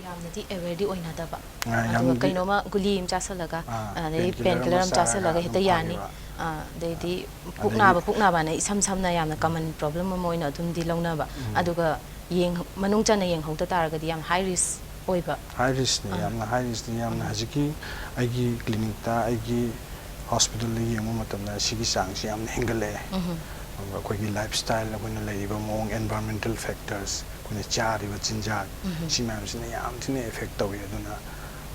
ꯌꯥꯝꯅꯗꯤ ꯑꯦꯋꯦꯌꯔꯗꯤ ꯑꯣꯏꯅꯗꯕ꯫ ꯑꯥ, ꯑꯗꯨꯒ ꯌꯥꯝꯅꯗꯤ ꯀꯩꯅꯣꯝꯃ ꯒꯨꯂꯤ ꯑꯃ ꯆꯥꯁꯤꯜꯂꯒ, ꯑꯥ, ꯑꯗꯩꯗꯤ painkiller ꯄꯦꯟ ꯀꯤꯂꯔ ꯑꯃ ꯑꯃ ꯆꯥꯔꯒ ꯆꯥꯁꯤꯜꯂꯒ ꯍꯦꯛꯇ ꯑꯗꯨꯝ ꯌꯥꯅꯤ꯫ ꯐꯈꯤꯕ꯫ ꯑꯥ, ꯑꯗꯩꯗꯤ ꯄꯨꯛ ꯑꯗꯒꯤ ꯅꯥꯕ ꯄꯨꯛ ꯅꯥꯕꯅ ꯏꯁꯝ ꯁꯝꯅ ꯌꯥꯝꯅ ꯀꯃꯟ ꯄ꯭ꯔꯣꯕ꯭ꯂꯦꯝ ꯑꯃ ꯑꯣꯏꯅ ꯑꯗꯨꯝꯗꯤ ꯂꯧꯅꯕ꯫ ꯎꯝ꯫ ꯑꯗꯨꯒ ꯌꯦꯡ-, ꯃꯅꯨꯡ ꯆꯟꯅ ꯌꯦꯡꯍꯧꯗ ꯇꯥꯔꯒꯗꯤ ꯌꯥꯝ ꯍꯥꯏ ꯔꯤꯁꯛ ꯑꯣꯏꯕ꯫ ꯍꯥꯏ ꯔꯤꯁꯛꯅꯤ, ꯑꯥ꯫ ꯌꯥꯝꯅ ꯍꯥꯏ ꯔꯤꯁꯛꯅꯤ꯫ ꯌꯥꯝꯅ ꯑꯥ꯫ ꯍꯧꯖꯤꯛꯀꯤ ꯑꯩꯒꯤ ꯀ꯭ꯂꯤꯅꯤꯛꯇ, ꯑꯩꯒꯤ ꯍꯣꯁꯄꯤꯇꯥꯜꯗ ꯌꯦꯡꯕ ꯃꯇꯝꯗ ꯁꯤꯒꯤ ꯆꯥꯡꯁꯤ ꯌꯥꯝꯅ ꯍꯦꯟꯒꯠꯂꯛꯑꯦ꯫ ꯎꯝ꯫ ꯑꯗꯨꯒ ꯑꯩꯈꯣꯏꯒꯤ ꯂꯥꯏꯐ ꯁ꯭ꯇꯥꯏꯜ, ꯑꯩꯈꯣꯏꯅ ꯂꯩꯔꯤꯕ ꯃꯑꯣꯡ, environmental factors, ꯑꯩꯈꯣꯏꯅ ꯆꯥꯔꯤꯕ ꯆꯤꯟꯖꯥꯛ, ꯎꯝ꯫ ꯁꯤ ꯃꯌꯥꯝꯁꯤꯅ ꯌꯥꯝ ꯊꯤꯅ effect ꯇꯧꯏ꯫ ꯑꯗꯨꯅ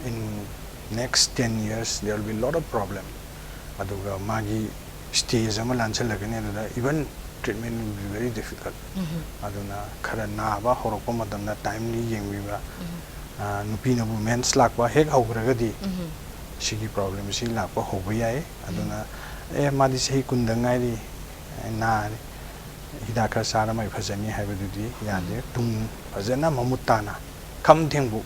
in next ten years there will be lot of problem. ꯑꯗꯨꯒ ꯃꯥꯒꯤ stage ꯑꯃ ꯂꯥꯟꯁꯜꯂꯛꯀꯅꯤ, ꯑꯗꯨꯗ even treatment will be very difficult. ꯎꯝ꯫ ꯑꯗꯨꯅ ꯈꯔ ꯅꯥꯕ ꯍꯧꯔꯛꯄ ꯃꯇꯝꯗ timely ꯌꯦꯡꯕꯤꯕ, ꯎꯝ꯫ ꯑ, ꯅꯨꯄꯤꯅꯕꯨ mens ꯂꯥꯛꯄ ꯍꯦꯛ ꯍꯧꯈ꯭ꯔꯒꯗꯤ ꯎꯝ꯫ ꯁꯤꯒꯤ problem ꯁꯤ ꯂꯥꯛꯄ ꯍꯧꯕ ꯌꯥꯏ꯫ ꯑꯗꯨꯅ, "ꯑꯦ, ꯃꯥꯗꯤ ꯆꯍꯤ ꯀꯨꯟꯗ ꯉꯥꯏꯔꯤ, ꯑꯦ, ꯅꯥꯔꯦ, ꯍꯤꯗꯥꯛ ꯈꯔ ꯆꯥꯔ ꯃꯥꯏ ꯐꯖꯅꯤ" ꯍꯥꯏꯕꯗꯨꯗꯤ ꯌꯥꯗꯦ꯫ ꯎꯝ꯫ ꯇꯨꯡ ꯐꯖꯅ ꯃꯃꯨꯠ ꯇꯥꯅ ꯈꯝ ꯊꯦꯡꯕꯨ,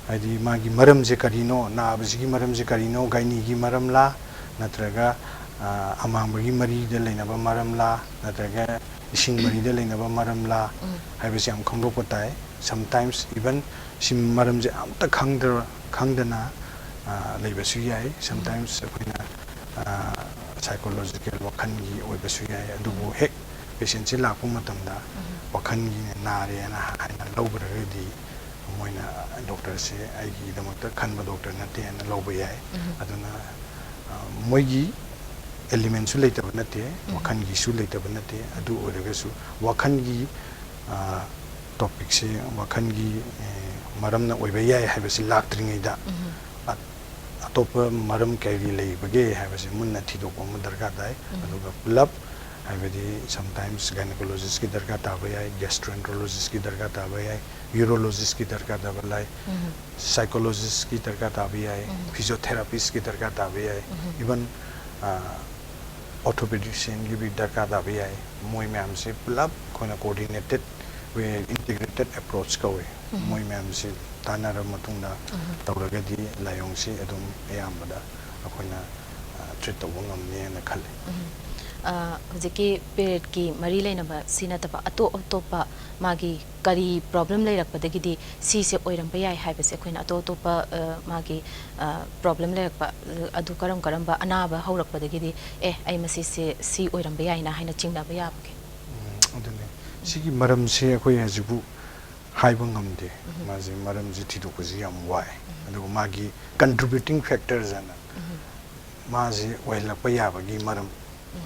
ꯍꯥꯏꯗꯤ ꯃꯥꯒꯤ ꯃꯔꯝꯁꯦ ꯀꯔꯤꯅꯣ, ꯅꯥꯕꯁꯤꯒꯤ ꯃꯔꯝꯁꯦ ꯀꯔꯤꯅꯣ, ꯒꯥꯏꯅꯤꯒꯤ ꯃꯔꯝꯂꯥ, ꯅꯠꯇ꯭ꯔꯒ, ꯑ, ꯑꯃꯥꯡꯕꯒꯤ ꯃꯔꯤꯗ ꯂꯩꯅꯕ ꯃꯔꯝꯂꯥ, ꯅꯠꯇ꯭ꯔꯒ ꯏꯁꯤꯡ ꯃꯔꯤꯗ ꯂꯩꯅꯕ ꯃꯔꯝꯂꯥ ꯎꯝ꯫ ꯍꯥꯏꯕꯁꯤ ꯌꯥꯝ ꯈꯪꯗꯣꯛꯄ ꯇꯥꯏ꯫ Sometimes even ꯁꯤ ꯃꯔꯝꯁꯦ ꯑꯝꯇ ꯈꯪꯗ꯭ꯔ-, ꯈꯪꯗꯅ, ꯑ, ꯂꯩꯕꯁꯨ ꯌꯥꯏ꯫ Sometimes ꯑꯩꯈꯣꯏꯅ, ꯑ, psychological, ꯋꯥꯈꯜꯒꯤ ꯑꯣꯏꯕꯁꯨ ꯌꯥꯏ꯫ ꯑꯗꯨꯕꯨ ꯍꯦꯛ patient ꯁꯤ ꯂꯥꯛꯄ ꯃꯇꯝꯗ ꯎꯝ꯫ ꯋꯥꯈꯜꯒꯤ ꯅꯥꯔꯦꯅ ꯍꯥꯏꯅ ꯂꯧꯈ꯭ꯔꯒꯗꯤ ꯃꯣꯏꯅ, doctor ꯁꯦ ꯑꯩꯒꯤꯗꯃꯛꯇ ꯈꯟꯕ doctor ꯅꯠꯇꯦꯅ ꯂꯧꯕ ꯌꯥꯏ꯫ ꯎꯝ꯫ ꯑꯗꯨꯅ, ꯑ, ꯃꯣꯏꯒꯤ element ꯁꯨ ꯂꯩꯇꯕ ꯅꯠꯇꯦ, ꯎꯝ꯫ ꯋꯥꯈꯜꯒꯤꯁꯨ ꯂꯩꯇꯕ ꯅꯠꯇꯦ꯫ ꯑꯗꯨ ꯑꯣꯏꯔꯒꯁꯨ ꯋꯥꯈꯜꯒꯤ, ꯑ, topic ꯁꯦ, ꯋꯥꯈꯜꯒꯤ, ꯑꯦ, ꯃꯔꯝꯅ ꯑꯣꯏꯕ ꯌꯥꯏ ꯍꯥꯏꯕꯁꯤ ꯂꯥꯛꯇ꯭ꯔꯤꯉꯩꯗ, ꯎꯝ꯫ ꯑ-, ꯑꯇꯣꯞꯄ ꯃꯔꯝ ꯀꯔꯤ ꯂꯩꯕꯒꯦ ꯍꯥꯏꯕꯁꯤ ꯃꯨꯟꯅ ꯊꯤꯗꯣꯛꯄ ꯑꯃ ꯗꯔꯀꯥꯔ ꯇꯥꯏ꯫ ꯎꯝ꯫ ꯑꯗꯨꯒ ꯄꯨꯂꯞ, ꯍꯥꯏꯕꯗꯤ sometimes gynecologist ꯀꯤ ꯗꯔꯀꯥꯔ ꯇꯥꯕ ꯌꯥꯏ, gastroenterologist ꯀꯤ ꯗꯔꯀꯥꯔ ꯇꯥꯕ ꯌꯥꯏ, urologist ꯀꯤ ꯗꯔꯀꯥꯔ ꯇꯥꯕ ꯂꯩ, ꯎꯝ꯫ psychologist ꯀꯤ ꯗꯔꯀꯥꯔ ꯇꯥꯕ ꯌꯥꯏ, ꯎꯝ꯫ physiotherapist ꯀꯤ ꯗꯔꯀꯥꯔ ꯇꯥꯕ ꯌꯥꯏ, ꯎꯝ꯫ even, ꯑ, orthopedician ꯒꯤꯕꯨ ꯗꯔꯀꯥꯔ ꯇꯥꯕ ꯌꯥꯏ꯫ ꯃꯣꯏ ꯃꯌꯥꯝꯁꯦ ꯄꯨꯂꯞ ꯑꯩꯈꯣꯏꯅ coordinated way, integrated approach ꯀꯧꯏ꯫ ꯎꯝ꯫ ꯃꯣꯏ ꯃꯌꯥꯝꯁꯤ ꯇꯥꯟꯅꯔꯕ ꯃꯇꯨꯡꯗ ꯎꯝ꯫ ꯇꯧꯔꯒꯗꯤ ꯂꯥꯏꯑꯣꯡꯁꯤ ꯑꯗꯨꯝ ꯑꯌꯥꯝꯕꯗ ꯑꯩꯈꯣꯏꯅ, ꯑ, ꯇ꯭ꯔꯤꯠ ꯇꯧꯕ ꯉꯝꯅꯦꯅ ꯈꯜꯂꯤ꯫ ꯎꯝ꯫ ꯑ, ꯍꯧꯖꯤꯛꯀꯤ ꯄꯤꯔꯤꯌꯗꯀꯤ ꯃꯔꯤ ꯂꯩꯅꯕ ꯁꯤ ꯅꯠꯇꯕ ꯑꯇꯣꯞ ꯑꯇꯣꯞꯄ ꯃꯥꯒꯤ ꯀꯔꯤ ꯄ꯭ꯔꯣꯕ꯭ꯂꯦꯝ ꯂꯩꯔꯛꯄꯗꯒꯤꯗꯤ ꯁꯤꯁꯦ ꯑꯣꯏꯔꯝꯕ ꯌꯥꯏ ꯍꯥꯏꯕꯁꯦ ꯑꯩꯈꯣꯏꯅ ꯑꯇꯣꯞ ꯑꯇꯣꯞꯄ, ꯑ, ꯃꯥꯒꯤ, ꯑ, ꯄ꯭ꯔꯣꯕ꯭ꯂꯦꯝ ꯂꯩꯔꯛꯄ, ꯑ, ꯑꯗꯨ ꯀꯔꯝ ꯀꯔꯝꯕ ꯑꯅꯥꯕ ꯍꯧꯔꯛꯄꯗꯒꯤꯗꯤ ꯑꯦ, ꯑꯩ ꯃꯁꯤꯁꯦ ꯁꯤ ꯑꯣꯏꯔꯝꯕ ꯌꯥꯏꯅ ꯍꯥꯏꯅ ꯆꯤꯡꯅꯕ ꯌꯥꯕꯒꯦ? ꯎꯝ, ꯑꯗꯨꯅꯤ꯫ ꯁꯤꯒꯤ ꯃꯔꯝꯁꯦ ꯑꯩꯈꯣꯏ ꯍꯧꯖꯤꯛꯄꯨ ꯍꯥꯏꯕ ꯉꯝꯗꯦ꯫ ꯃꯥꯁꯦ ꯃꯔꯝꯁꯦ ꯊꯤꯗꯣꯛꯄꯁꯤ ꯌꯥꯝ ꯋꯥꯏ꯫ ꯑꯗꯨꯒ ꯃꯥꯒꯤ contributing factors ꯍꯥꯏꯅ ꯃꯥꯁꯦ ꯑꯣꯏꯍꯜꯂꯛꯄ ꯌꯥꯕꯒꯤ ꯃꯔꯝ,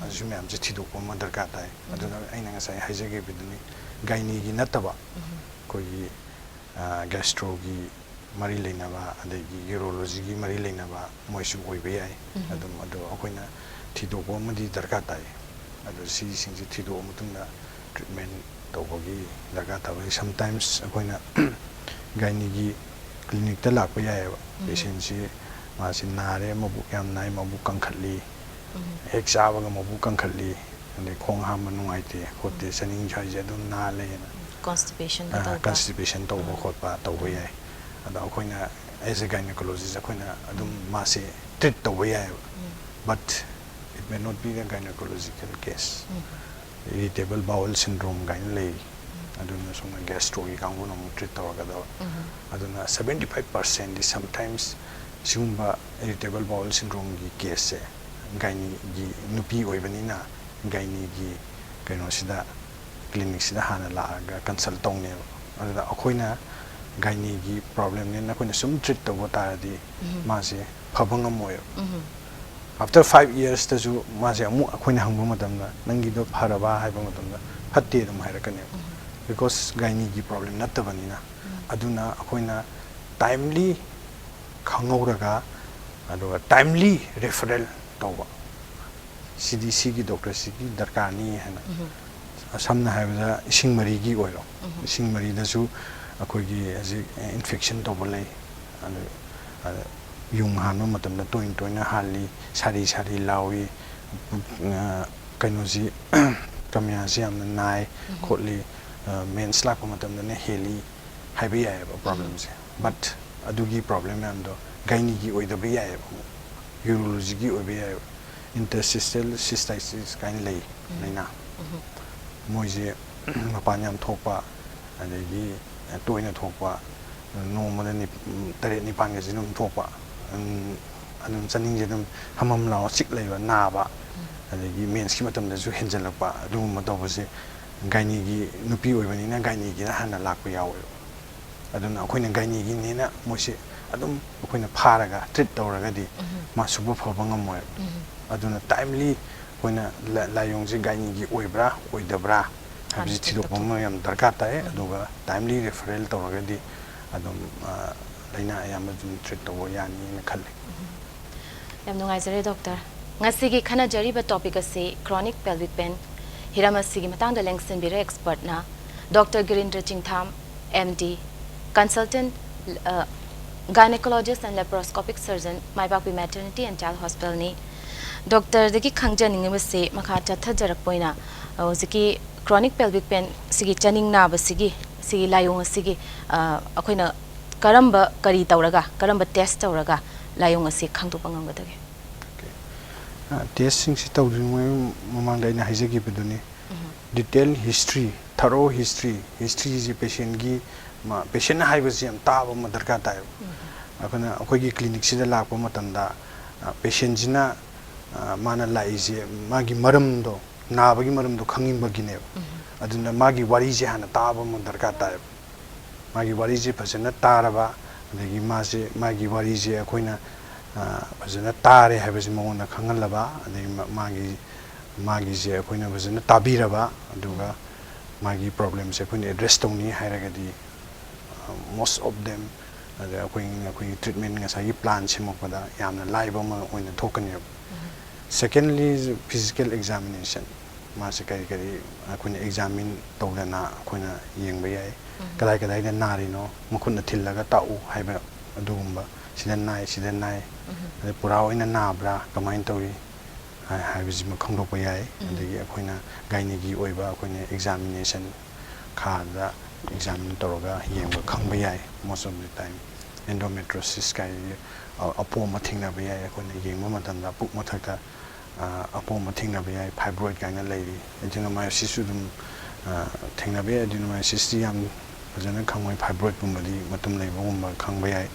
ꯑꯁꯤ ꯃꯌꯥꯝꯁꯦ ꯊꯤꯗꯣꯛꯄ ꯑꯃ ꯗꯔꯀꯥꯔ ꯇꯥꯏ꯫ ꯑꯗꯨꯅ ꯑꯩꯅ ꯉꯁꯥꯏ ꯍꯥꯏꯖꯈꯤꯕꯗꯨꯅꯤ, ꯒꯥꯏꯅꯤꯒꯤ ꯅꯠꯇꯕ ꯑꯩꯈꯣꯏꯒꯤ, ꯑ, ꯒꯦꯁꯇ꯭ꯔꯣꯒꯤ ꯃꯔꯤ ꯂꯩꯅꯕ, ꯑꯗꯒꯤ ꯌꯨꯔꯣꯂꯣꯖꯤꯒꯤ ꯃꯔꯤ ꯂꯩꯅꯕ ꯃꯣꯏꯁꯨ ꯑꯣꯏꯕ ꯌꯥꯏ꯫ ꯑꯗꯨꯝ ꯑꯗꯣ ꯑꯩꯈꯣꯏꯅ ꯊꯤꯗꯣꯛꯄ ꯑꯃꯗꯤ ꯗꯔꯀꯥꯔ ꯇꯥꯏ꯫ ꯑꯗꯣ ꯁꯤꯁꯤꯡꯁꯦ ꯊꯤꯗꯣꯛꯑ ꯃꯇꯨꯡꯗ ꯇ꯭ꯔꯤꯠꯃꯦꯟ ꯇꯧꯕꯒꯤ ꯗꯔꯀꯥꯔ ꯇꯥꯕ ꯂꯩ꯫ Sometimes ꯑꯩꯈꯣꯏꯅ ꯒꯥꯏꯅꯤꯒꯤ ꯀ꯭ꯂꯤꯅꯤꯛꯇ ꯂꯥꯛꯄ ꯌꯥꯏꯑꯕ꯫ ꯄꯦꯁꯦꯟꯁꯤ ꯃꯥꯁꯤ ꯅꯥꯔꯦ, ꯃꯕꯨꯛ ꯌꯥꯝ ꯅꯥꯏ, ꯃꯕꯨꯛ ꯀꯟꯈꯠꯂꯤ, ꯍꯦꯛ ꯆꯥꯕꯒ ꯃꯕꯨꯛ ꯀꯟꯈꯠꯂꯤ, ꯑꯗꯩ ꯈꯣꯡ ꯍꯥꯝꯕ ꯅꯨꯡꯉꯥꯏꯇꯦ ꯈꯣꯠꯇꯦ, ꯆꯥꯅꯤꯡ ꯁ꯭ꯋꯥꯏꯁꯦ ꯑꯗꯨꯝ ꯅꯥ ꯂꯩꯌꯦꯅ꯫ ꯀꯣꯟꯁꯇꯤꯄꯦꯁꯟ ꯀꯟꯁꯇꯤꯄꯦꯁꯟ ꯇꯧꯕ ꯈꯣꯠꯄ ꯇꯧꯕ ꯌꯥꯏ꯫ ꯑꯗꯣ ꯑꯩꯈꯣꯏꯅ as a gynecologist ꯑꯩꯈꯣꯏꯅ ꯑꯗꯨꯝ ꯃꯥꯁꯦ ꯇ꯭ꯔꯤꯠ ꯇꯧꯕ ꯌꯥꯏꯑꯕ꯫ But it may not be the gynecological case. Irritable bowel syndrome ꯀꯥꯏꯅ ꯂꯩꯔꯤ꯫ ꯑꯗꯨꯅ ꯁꯣꯝꯅ ꯒꯦꯁꯇ꯭ꯔꯣꯒꯤ ꯀꯥꯡꯕꯨꯅ ꯑꯃꯨꯛ ꯇ꯭ꯔꯤꯠ ꯇꯧꯔꯒꯗꯕ꯫ ꯑꯗꯨꯅ seventy five percent ꯗꯤ sometimes ꯁꯤꯒꯨꯝꯕ irritable bowel syndrome ꯒꯤ ꯀꯦꯁꯁꯦ ꯒꯥꯏꯅꯤꯒꯤ ꯅꯨꯄꯤ ꯑꯣꯏꯕꯅꯤꯅ ꯒꯥꯏꯅꯤꯒꯤ ꯀꯩꯅꯣꯁꯤꯗ, ꯀ꯭ꯂꯤꯅꯤꯛꯁꯤꯗ ꯍꯥꯟꯅ ꯂꯥꯛꯑꯒ ꯀꯟꯁꯜ ꯇꯧꯅꯦꯕ꯫ ꯑꯗꯨꯗ ꯑꯩꯈꯣꯏꯅ ꯒꯥꯏꯅꯤꯒꯤ ꯄ꯭ꯔꯣꯕ꯭ꯂꯦꯝꯅꯦꯅ ꯑꯩꯈꯣꯏꯅ ꯁꯨꯝ ꯇ꯭ꯔꯤꯠ ꯇꯧꯕ ꯇꯥꯔꯗꯤ ꯃꯥꯁꯦ ꯐꯕ ꯉꯝꯃꯣꯏꯕ꯫ After five years ꯇꯁꯨ ꯃꯥꯁꯦ ꯑꯃꯨꯛ ꯑꯩꯈꯣꯏꯅ ꯍꯪꯕ ꯃꯇꯝꯗ, "ꯅꯪꯒꯤꯗꯣ ꯐꯔꯕ?" ꯍꯥꯏꯕ ꯃꯇꯝꯗ, "ꯐꯠꯇꯦ" ꯑꯗꯨꯝ ꯍꯥꯏꯔꯛꯀꯅꯦꯕ꯫ Because ꯒꯥꯏꯅꯤꯒꯤ ꯄ꯭ꯔꯣꯕ꯭ꯂꯦꯝ ꯅꯠꯇꯕꯅꯤꯅ꯫ ꯑꯗꯨꯅ ꯑꯩꯈꯣꯏꯅ timely ꯈꯪꯍꯧꯔꯒ, ꯑꯗꯨꯒ timely referral ꯇꯧꯕ, ꯁꯤꯗꯤ ꯁꯤꯒꯤ ꯗꯣꯛꯇꯔꯁꯤꯒꯤ ꯗꯔꯀꯥꯔꯅꯤ ꯍꯥꯏꯅ꯫ ꯁꯝꯅ ꯍꯥꯏꯔꯕꯗ ꯏꯁꯤꯡ ꯃꯔꯤꯒꯤ ꯑꯣꯏꯔꯣ, ꯏꯁꯤꯡ ꯃꯔꯤꯗꯁꯨ ꯑꯩꯈꯣꯏꯒꯤ ꯍꯧꯖꯤꯛ ꯏꯟꯐꯦꯛꯁꯟ ꯇꯧꯕ ꯂꯩ꯫ ꯑꯗꯨ, ꯑꯗ ꯌꯨꯡ ꯍꯥꯟꯕ ꯃꯇꯝꯗ ꯇꯣꯏꯅ ꯇꯣꯏꯅ ꯍꯥꯜꯂꯤ, ꯁꯥꯔꯤ ꯁꯥꯔꯤ ꯂꯥꯎꯏ, ꯄꯨꯛ, ꯑ, ꯀꯩꯅꯣꯁꯤ, ꯀꯃꯤꯌꯥꯁꯤ ꯌꯥꯝꯅ ꯅꯥꯏ ꯈꯣꯠꯂꯤ, ꯑ, ꯃꯦꯟꯁ ꯂꯥꯛꯄ ꯃꯇꯝꯗꯅ ꯍꯦꯜꯂꯤ ꯍꯥꯏꯕ ꯌꯥꯏꯑꯕ ꯄ꯭ꯔꯣꯕ꯭ꯂꯦꯝꯁꯦ꯫ But ꯑꯗꯨꯒꯤ ꯄ꯭ꯔꯣꯕ꯭ꯂꯦꯝ ꯃꯌꯥꯝꯗꯣ ꯒꯥꯏꯅꯤꯒꯤ ꯑꯣꯏꯗꯕ ꯌꯥꯏꯑꯕ, ꯑꯃꯨꯛ ꯌꯨꯔꯣꯂꯣꯖꯤꯒꯤ ꯑꯣꯏꯕ ꯌꯥꯏꯑꯕ꯫ Interstitial cystitis ꯀꯥꯏꯅ ꯂꯩ ꯂꯥꯏꯅꯥ꯫ ꯃꯣꯏꯁꯦ ꯃꯄꯥꯟ ꯌꯥꯝ ꯊꯣꯛꯄ, ꯑꯗꯒꯤ ꯇꯣꯏꯅ ꯊꯣꯛꯄ, ꯅꯣꯡꯃꯗ ꯅꯤꯞ-, ꯇꯔꯦꯠ ꯅꯤꯄꯥꯟꯒꯁꯦ ꯑꯗꯨꯝ ꯊꯣꯛꯄ꯫ ꯑꯗꯨꯝ, ꯑꯗꯨꯝ ꯆꯥꯅꯤꯡꯁꯦ ꯑꯗꯨꯝ ꯍꯝ ꯍꯝ ꯂꯥꯎ ꯆꯤꯛ ꯂꯩꯕ, ꯅꯥꯕ, ꯑꯗꯒꯤ ꯃꯦꯟꯁꯀꯤ ꯃꯇꯝꯗꯁꯨ ꯍꯦꯟꯖꯜꯂꯛꯄ, ꯑꯗꯨꯒꯨꯝꯕ ꯇꯧꯕꯁꯦ ꯒꯥꯏꯅꯤꯒꯤ, ꯅꯨꯄꯤ ꯑꯣꯏꯕꯅꯤꯅ ꯒꯥꯏꯅꯤꯒꯤꯅ ꯍꯥꯟꯅ ꯂꯥꯛꯄ ꯌꯥꯎꯋꯦꯕ꯫ ꯑꯗꯨꯅ ꯑꯩꯈꯣꯏꯅ ꯒꯥꯏꯅꯤꯒꯤꯅꯦꯅ ꯃꯣꯏꯁꯦ ꯑꯗꯨꯝ ꯑꯩꯈꯣꯏꯅ ꯐꯥꯔꯒ ꯇ꯭ꯔꯤꯠ ꯇꯧꯔꯒꯗꯤ ꯃꯥ ꯁꯨꯕ ꯐꯕ ꯉꯝꯃꯣꯏ꯫ ꯑꯗꯨꯅ ꯇꯥꯏꯝꯂꯤ ꯑꯩꯈꯣꯏꯅ ꯂꯥ-, ꯂꯥꯏꯑꯣꯡꯁꯦ ꯒꯥꯏꯅꯤꯒꯤ ꯑꯣꯏꯕ꯭ꯔꯥ ꯑꯣꯏꯗꯕ꯭ꯔꯥ ꯍꯥꯏꯕꯁꯤ ꯍꯥꯟꯅ ꯊꯤꯗꯣꯛꯄ ꯇꯧꯊꯣꯛ- ꯑꯃ ꯌꯥꯝ ꯗꯔꯀꯥꯔ ꯇꯥꯏ꯫ ꯎꯝ꯫ ꯑꯗꯨꯒ ꯇꯥꯏꯝꯂꯤ ꯔꯦꯐꯔꯦꯜ ꯇꯧꯔꯒꯗꯤ ꯑꯗꯨꯝ, ꯑ, ꯂꯥꯏꯅꯥ ꯑꯌꯥꯝꯕ ꯑꯗꯨꯝ ꯇ꯭ꯔꯤꯠ ꯇꯧꯕ ꯌꯥꯅꯤꯅ ꯈꯜꯂꯤ꯫ ꯌꯥꯝ ꯅꯨꯡꯉꯥꯏꯖꯔꯦ, ꯗꯣꯛꯇꯔ꯫ ꯉꯁꯤꯒꯤ ꯈꯟꯅꯖꯔꯤꯕ ꯇꯣꯄꯤꯛ ꯑꯁꯤ chronic pelvic pain꯫ ꯍꯤꯔꯝ ꯑꯁꯤꯒꯤ ꯃꯇꯥꯡꯗ ꯂꯦꯡꯁꯤꯟꯕꯤꯔꯦ ꯑꯦꯛꯁꯄꯔꯠꯅ ꯗꯣꯛꯇꯔ ꯒꯤꯔꯤꯟꯗ꯭ꯔ ꯆꯤꯡꯊꯥꯝ, M D, consultant, ꯑ, gynecologist and laparoscopic surgeon, ꯃꯥꯏꯄꯥꯛꯄꯤ Maternity and Child Hospitalꯅꯤ꯫ ꯗꯣꯛꯇꯔꯗꯒꯤ ꯈꯪꯖꯅꯤꯡꯉꯤꯕꯁꯤ ꯃꯈꯥ ꯆꯠꯊꯖꯔꯛꯄ ꯑꯣꯏꯅ, ꯑ, ꯍꯧꯖꯤꯛꯀꯤ chronic pelvic pain ꯁꯤꯒꯤ ꯆꯥꯅꯤꯡ ꯅꯥꯕꯁꯤꯒꯤ, ꯁꯤꯒꯤ ꯂꯥꯏꯑꯣꯡ ꯑꯁꯤꯒꯤ, ꯑ, ꯑꯩꯈꯣꯏꯅ ꯀꯔꯝꯕ, ꯀꯔꯤ ꯇꯧꯔꯒ, ꯀꯔꯝꯕ ꯇꯦꯁ ꯇꯧꯔꯒ ꯂꯥꯏꯑꯣꯡ ꯑꯁꯤ ꯈꯪꯗꯣꯛꯄ ꯉꯝꯒꯗꯒꯦ? ꯑꯣꯀꯦ꯫ ꯑ, ꯇꯦꯁꯁꯤꯡꯁꯤ ꯇꯧꯗ꯭ꯔꯤꯉꯩ ꯃꯃꯥꯡꯗ ꯑꯩꯅ ꯍꯥꯏꯖꯈꯤꯕꯗꯨꯅꯤ, ꯎꯝ꯫ Detail history, thorough history, historyꯁꯤ patientꯒꯤ, ꯃꯥ, patient ꯍꯥꯏꯕꯁꯤ ꯌꯥꯝ ꯇꯥꯕ ꯑꯃ ꯗꯔꯀꯥꯔ ꯇꯥꯏꯌꯦꯕ꯫ ꯎꯝ꯫ ꯑꯩꯈꯣꯏꯅ, ꯑꯩꯈꯣꯏꯒꯤ clinicꯁꯤꯗ ꯂꯥꯛꯄ ꯃꯇꯝꯗ, ꯑ, patientꯁꯤꯅ, ꯑ, ꯃꯥꯅ ꯂꯥꯛꯏꯁꯦ ꯃꯥꯒꯤ ꯃꯔꯝꯗꯣ, ꯅꯥꯕꯒꯤ ꯃꯔꯝꯗꯣ ꯈꯪꯅꯤꯡꯕꯒꯤꯅꯦꯕ꯫ ꯎꯝ꯫ ꯑꯗꯨꯅ ꯃꯥꯒꯤ ꯋꯥꯔꯤꯁꯦ ꯍꯥꯟꯅ ꯇꯥꯕ ꯑꯃ ꯗꯔꯀꯥꯔ ꯇꯥꯏꯌꯦꯕ꯫ ꯃꯥꯒꯤ ꯋꯥꯔꯤꯁꯦ ꯐꯖꯅ ꯇꯥꯔꯕ, ꯑꯗꯒꯤ ꯃꯥꯁꯦ, ꯃꯥꯒꯤ ꯋꯥꯔꯤꯁꯦ ꯑꯩꯈꯣꯏꯅ, ꯑ, ꯐꯖꯅ ꯇꯥꯔꯦ ꯍꯥꯏꯕꯁꯤ ꯃꯉꯣꯟꯗ ꯈꯪꯍꯜꯂꯕ, ꯑꯗꯒꯤ ꯃꯥ-, ꯃꯥꯒꯤ, ꯃꯥꯒꯤꯁꯦ ꯑꯩꯈꯣꯏꯅ ꯐꯖꯅ ꯇꯥꯕꯤꯔꯕ, ꯑꯗꯨꯒ ꯃꯥꯒꯤ problemꯁꯦ ꯑꯩꯈꯣꯏꯅ address ꯇꯧꯅꯤ ꯍꯥꯏꯔꯒꯗꯤ, ꯑ, most of them, ꯑꯗ ꯑꯩꯈꯣꯏ, ꯑꯩꯈꯣꯏꯒꯤ treatment ꯉꯁꯥꯏꯒꯤ plan ꯁꯦꯝꯃꯛꯄꯗ ꯌꯥꯝꯅ ꯂꯥꯏꯕ ꯑꯃ ꯑꯣꯏꯅ ꯊꯣꯛꯀꯅꯦꯕ꯫ Secondly, physical examination꯫ ꯃꯥꯁꯦ ꯀꯔꯤ ꯀꯔꯤ ꯑꯩꯈꯣꯏꯅ examine ꯇꯧꯗꯅ ꯑꯩꯈꯣꯏꯅ ꯌꯦꯡꯕ ꯌꯥꯏ꯫ ꯎꯝ꯫ ꯀꯗꯥꯏ ꯀꯗꯥꯏꯗ ꯅꯥꯔꯤꯅꯣ, ꯃꯈꯨꯠꯅ ꯊꯤꯜꯂꯒ ꯇꯥꯛꯎ ꯍꯥꯏꯕ ꯑꯗꯨꯒꯨꯝꯕ, ꯁꯤꯗ ꯅꯥꯏ, ꯁꯤꯗ ꯅꯥꯏ, ꯎꯝ꯫ ꯑꯗꯩ ꯄꯨꯔꯥ ꯑꯣꯏꯅ ꯅꯥꯕ꯭ꯔꯥ, ꯀꯃꯥꯏꯅ ꯇꯧꯏ ꯍꯥꯏ-, ꯍꯥꯏꯕꯁꯤꯃ ꯈꯪꯗꯣꯛꯄ ꯌꯥꯏ꯫ ꯎꯝ꯫ ꯑꯗꯒꯤ ꯑꯩꯈꯣꯏꯅ ꯒꯥꯏꯅꯤꯒꯤ ꯑꯣꯏꯕ ꯑꯩꯈꯣꯏꯅ examination ꯈꯥꯗ examine ꯇꯧꯔꯒ ꯌꯦꯡꯕ ꯈꯪꯕ ꯌꯥꯏ꯫ Most of the time endometriosis ꯀꯥꯏ, ꯑ-, ꯑꯄꯣꯝꯕ ꯊꯦꯡꯅꯕ ꯌꯥꯏ꯫ ꯑꯩꯈꯣꯏꯅ ꯌꯦꯡꯕ ꯃꯇꯝꯗ ꯄꯨꯛ ꯃꯊꯛꯇ ꯑꯄꯣꯝꯕ ꯊꯦꯡꯅꯕ ꯌꯥꯏ, fibroid ꯀꯥꯏꯅ ꯂꯩꯔꯤ꯫ Adenomyosisꯁꯨ ꯑꯗꯨꯝ ꯊꯦꯡꯅꯕ ꯌꯥꯏ꯫ Adenomyosisꯇꯤ ꯌꯥꯝ ꯐꯖꯅ ꯈꯪꯉꯣꯏ, fibroidꯀꯨꯝꯕꯗꯤ ꯃꯇꯨꯝ ꯂꯩꯕꯒꯨꯝꯕ ꯈꯪꯕ ꯌꯥꯏ꯫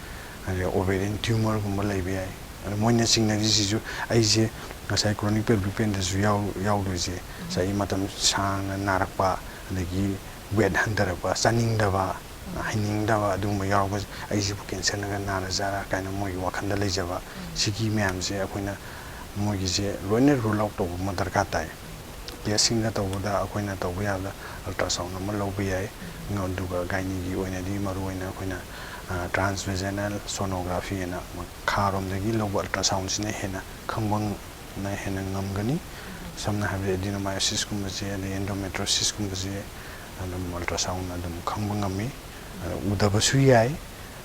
ꯑꯗꯩ ovarian tumorꯒꯨꯝꯕ ꯂꯩꯕ ꯌꯥꯏ꯫ ꯑꯗꯣ ꯃꯣꯏꯅ ꯆꯤꯡꯅꯔꯤꯁꯤꯁꯨ ꯑꯩꯁꯦ ꯉꯁꯥꯏ chronic pelvic painꯗꯁꯨ ꯌꯥꯎ ꯌꯥꯎꯗꯣꯏꯁꯦ꯫ ꯉꯁꯥꯏꯒꯤ ꯃꯇꯝ ꯁꯥꯡꯅ ꯅꯥꯔꯛꯄ, ꯑꯗꯒꯤ weight ꯍꯟꯊꯔꯛꯄ, ꯆꯥꯅꯤꯡꯗꯕ, ꯍꯩꯅꯤꯡꯗꯕ, ꯑꯗꯨꯒꯨꯝꯕ ꯌꯥꯎꯔꯛꯄꯁꯦ, "ꯑꯩꯁꯤꯕꯨ cancerꯅꯒ ꯅꯥꯔꯖꯥꯔꯥ?" ꯀꯥꯏꯅ ꯃꯣꯏꯒꯤ ꯋꯥꯈꯜꯗ ꯂꯩꯖꯕ꯫ ꯁꯤꯒꯤ ꯃꯌꯥꯝꯁꯦ ꯑꯩꯈꯣꯏꯅ ꯃꯣꯏꯒꯤꯁꯦ ꯂꯣꯏꯅ rule out ꯇꯧꯕ ꯑꯃ ꯗꯔꯀꯥꯔ ꯇꯥꯏ꯫ Testꯁꯤꯡꯗ ꯇꯧꯕꯗ ꯑꯩꯈꯣꯏꯅ ꯇꯧꯕ ꯌꯥꯕꯗ ultrasound ꯑꯃ ꯂꯧꯕ ꯌꯥꯏ꯫ ꯑꯗꯨꯒ gynaeꯒꯤ ꯑꯣꯏꯅꯗꯤ ꯃꯔꯨꯑꯣꯏꯅ ꯑꯩꯈꯣꯏꯅ transvaginal sonography ꯍꯥꯏꯅ ꯃꯈꯥꯔꯣꯝꯗꯒꯤ ꯂꯧꯕ ultrasoundꯁꯤꯅ ꯍꯦꯟꯅ ꯈꯪꯕ ꯅ ꯍꯦꯟꯅ ꯉꯝꯒꯅꯤ꯫ ꯁꯝꯅ ꯍꯥꯏꯔꯕꯗ adenomyosisꯀꯨꯝꯕꯁꯦ, ꯑꯗꯩ endometriosisꯀꯨꯝꯕꯁꯦ ꯑꯗꯨꯝ ultrasoundꯅ ꯑꯗꯨꯝ ꯈꯪꯕ ꯉꯝꯃꯤ꯫ ꯑꯗ ꯎꯗꯕꯁꯨ ꯌꯥꯏ꯫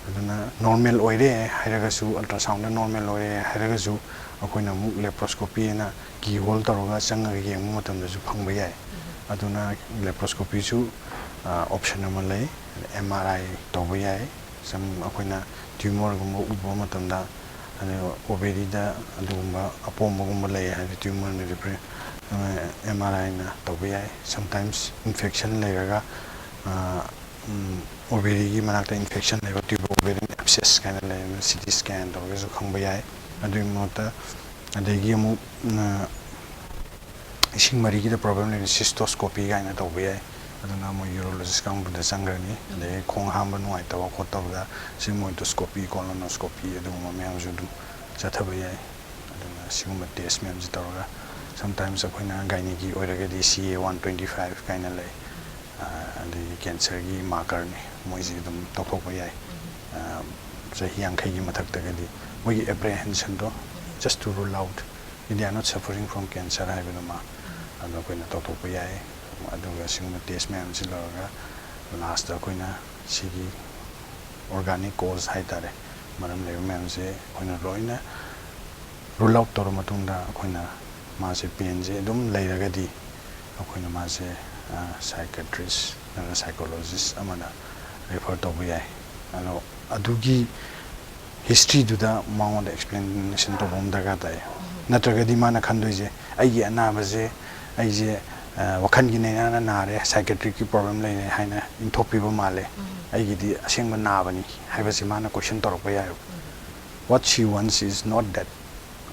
ꯑꯗꯨꯅ normal ꯑꯣꯏꯔꯦ ꯍꯥꯏꯔꯒꯁꯨ, ultrasoundꯗ normal ꯑꯣꯏꯔꯦ ꯍꯥꯏꯔꯒꯁꯨ, ꯑꯩꯈꯣꯏꯅ ꯑꯃꯨꯛ laparoscopy ꯍꯥꯏꯅ keyhole ꯇꯧꯔꯒ ꯆꯪꯉꯒ ꯌꯦꯡꯕ ꯃꯇꯝꯗꯁꯨ ꯐꯪꯕ ꯌꯥꯏ꯫ ꯑꯗꯨꯅ laparoscopyꯁꯨ option ꯑꯃ ꯂꯩ꯫ MRI ꯇꯧꯕ ꯌꯥꯏ꯫ ꯁꯝ ꯑꯩꯈꯣꯏꯅ tumorꯒꯨꯝꯕ ꯎꯕ ꯃꯇꯝꯗ, ꯑꯗꯨꯒ ovaryꯗ ꯑꯗꯨꯒꯨꯝꯕ ꯑꯄꯣꯝꯕꯒꯨꯝꯕ ꯂꯩ ꯍꯥꯏꯔꯗꯤ tumorꯅ represent, MRIꯅ ꯇꯧꯕ ꯌꯥꯏ꯫ Sometimes infection ꯂꯩꯔꯒ, ovaryꯒꯤ ꯃꯅꯥꯛꯇ infection ꯂꯩꯕ, tuber ovarian abscess ꯀꯥꯏꯅ ꯂꯩ, ꯑꯗꯨꯅ CT scan ꯇꯧꯔꯒꯁꯨ ꯈꯪꯕ ꯌꯥꯏ꯫ ꯑꯗꯨꯒꯤ ꯃꯍꯨꯠꯇ ꯑꯗꯒꯤ ꯑꯃꯨꯛ ꯏꯁꯤꯡ ꯃꯔꯤꯒꯤꯗ problem ꯂꯩꯔꯗꯤ cystoscopy ꯀꯥꯏꯅ ꯇꯧꯕ ꯌꯥꯏ꯫ ꯑꯗꯨꯅ ꯃꯣꯏ urologist ꯀꯥꯡꯕꯨꯗ ꯆꯪꯈ꯭ꯔꯅꯤ꯫ ꯑꯗꯒꯤ ꯈꯣꯡ ꯍꯥꯝꯕ ꯅꯨꯡꯉꯥꯏꯇꯕ ꯈꯣꯠꯇꯕꯗ ꯁꯤ ꯃꯣꯏ endoscopy, colonoscopy ꯑꯗꯨꯒꯨꯝꯕ ꯃꯌꯥꯝꯁꯨ ꯑꯗꯨꯝ ꯆꯠꯊꯕ ꯌꯥꯏ꯫ ꯑꯗꯨꯅ ꯁꯤꯒꯨꯝꯕ test ꯃꯌꯥꯝꯁꯤ ꯇꯧꯔꯒ, sometimes ꯑꯩꯈꯣꯏꯅ gynaeꯒꯤ ꯑꯣꯏꯔꯒꯗꯤ CA one twenty five ꯀꯥꯏꯅ ꯂꯩ꯫ ꯑꯗꯒꯤ cancerꯒꯤ markerꯅꯤ, ꯃꯣꯏꯁꯤ ꯑꯗꯨꯝ ꯇꯧꯊꯣꯛꯄ ꯌꯥꯏ꯫ ꯆꯍꯤ ꯌꯥꯡꯈꯩꯒꯤ ꯃꯊꯛꯇꯒꯗꯤ ꯃꯣꯏꯒꯤ apprehensionꯗꯣ, just to rule out, they are not suffering from cancer ꯍꯥꯏꯕꯗꯨꯃ ꯑꯗꯣ ꯑꯩꯈꯣꯏꯅ ꯇꯧꯊꯣꯛꯄ ꯌꯥꯏ꯫ ꯑꯗꯨꯒ ꯁꯤꯒꯨꯝꯕ test ꯃꯌꯥꯝꯁꯤ ꯂꯧꯔꯒ lastꯇ ꯑꯩꯈꯣꯏꯅ ꯁꯤꯒꯤ organic cause ꯍꯥꯏꯇꯥꯔꯦ, ꯃꯔꯝ ꯂꯩꯕ ꯃꯌꯥꯝꯁꯦ ꯑꯩꯈꯣꯏꯅ ꯂꯣꯏꯅ rule out ꯇꯧꯔ ꯃꯇꯨꯡꯗ, ꯑꯩꯈꯣꯏꯅ ꯃꯥꯁꯦ painꯁꯦ ꯑꯗꯨꯝ ꯂꯩꯔꯒꯗꯤ ꯑꯩꯈꯣꯏꯅ ꯃꯥꯁꯦ psychiatrist ꯅꯠꯇ꯭ꯔꯒ psychologist ꯑꯃꯗ refer ꯇꯧꯕ ꯌꯥꯏ꯫ ꯑꯗꯣ ꯑꯗꯨꯒꯤ historyꯗꯨꯗ ꯃꯉꯣꯟꯗ explanation ꯇꯧꯕ ꯑꯃ ꯗꯔꯀꯥꯔ ꯇꯥꯏ꯫ ꯅꯠꯇ꯭ꯔꯒꯗꯤ ꯃꯥꯅ ꯈꯟꯗꯣꯏꯁꯦ, "ꯑꯩꯒꯤ ꯑꯅꯥꯕꯁꯦ, ꯑꯩꯁꯦ, ꯑ, ꯋꯥꯈꯜꯒꯤ ꯂꯥꯏꯅꯥꯅ ꯅꯥꯔꯦ, psychiatric ꯀꯤ problem ꯂꯩꯔꯦ" ꯍꯥꯏꯅ ꯏꯟꯊꯣꯛꯄꯤꯕ ꯃꯥꯜꯂꯦ꯫ "ꯑꯩꯒꯤꯗꯤ ꯑꯁꯦꯡꯕ ꯅꯥꯕꯅꯤ" ꯍꯥꯏꯕꯁꯤ ꯃꯥꯅ question ꯇꯧꯔꯛꯄ ꯌꯥꯏꯑꯕ꯫ What she wants is not that.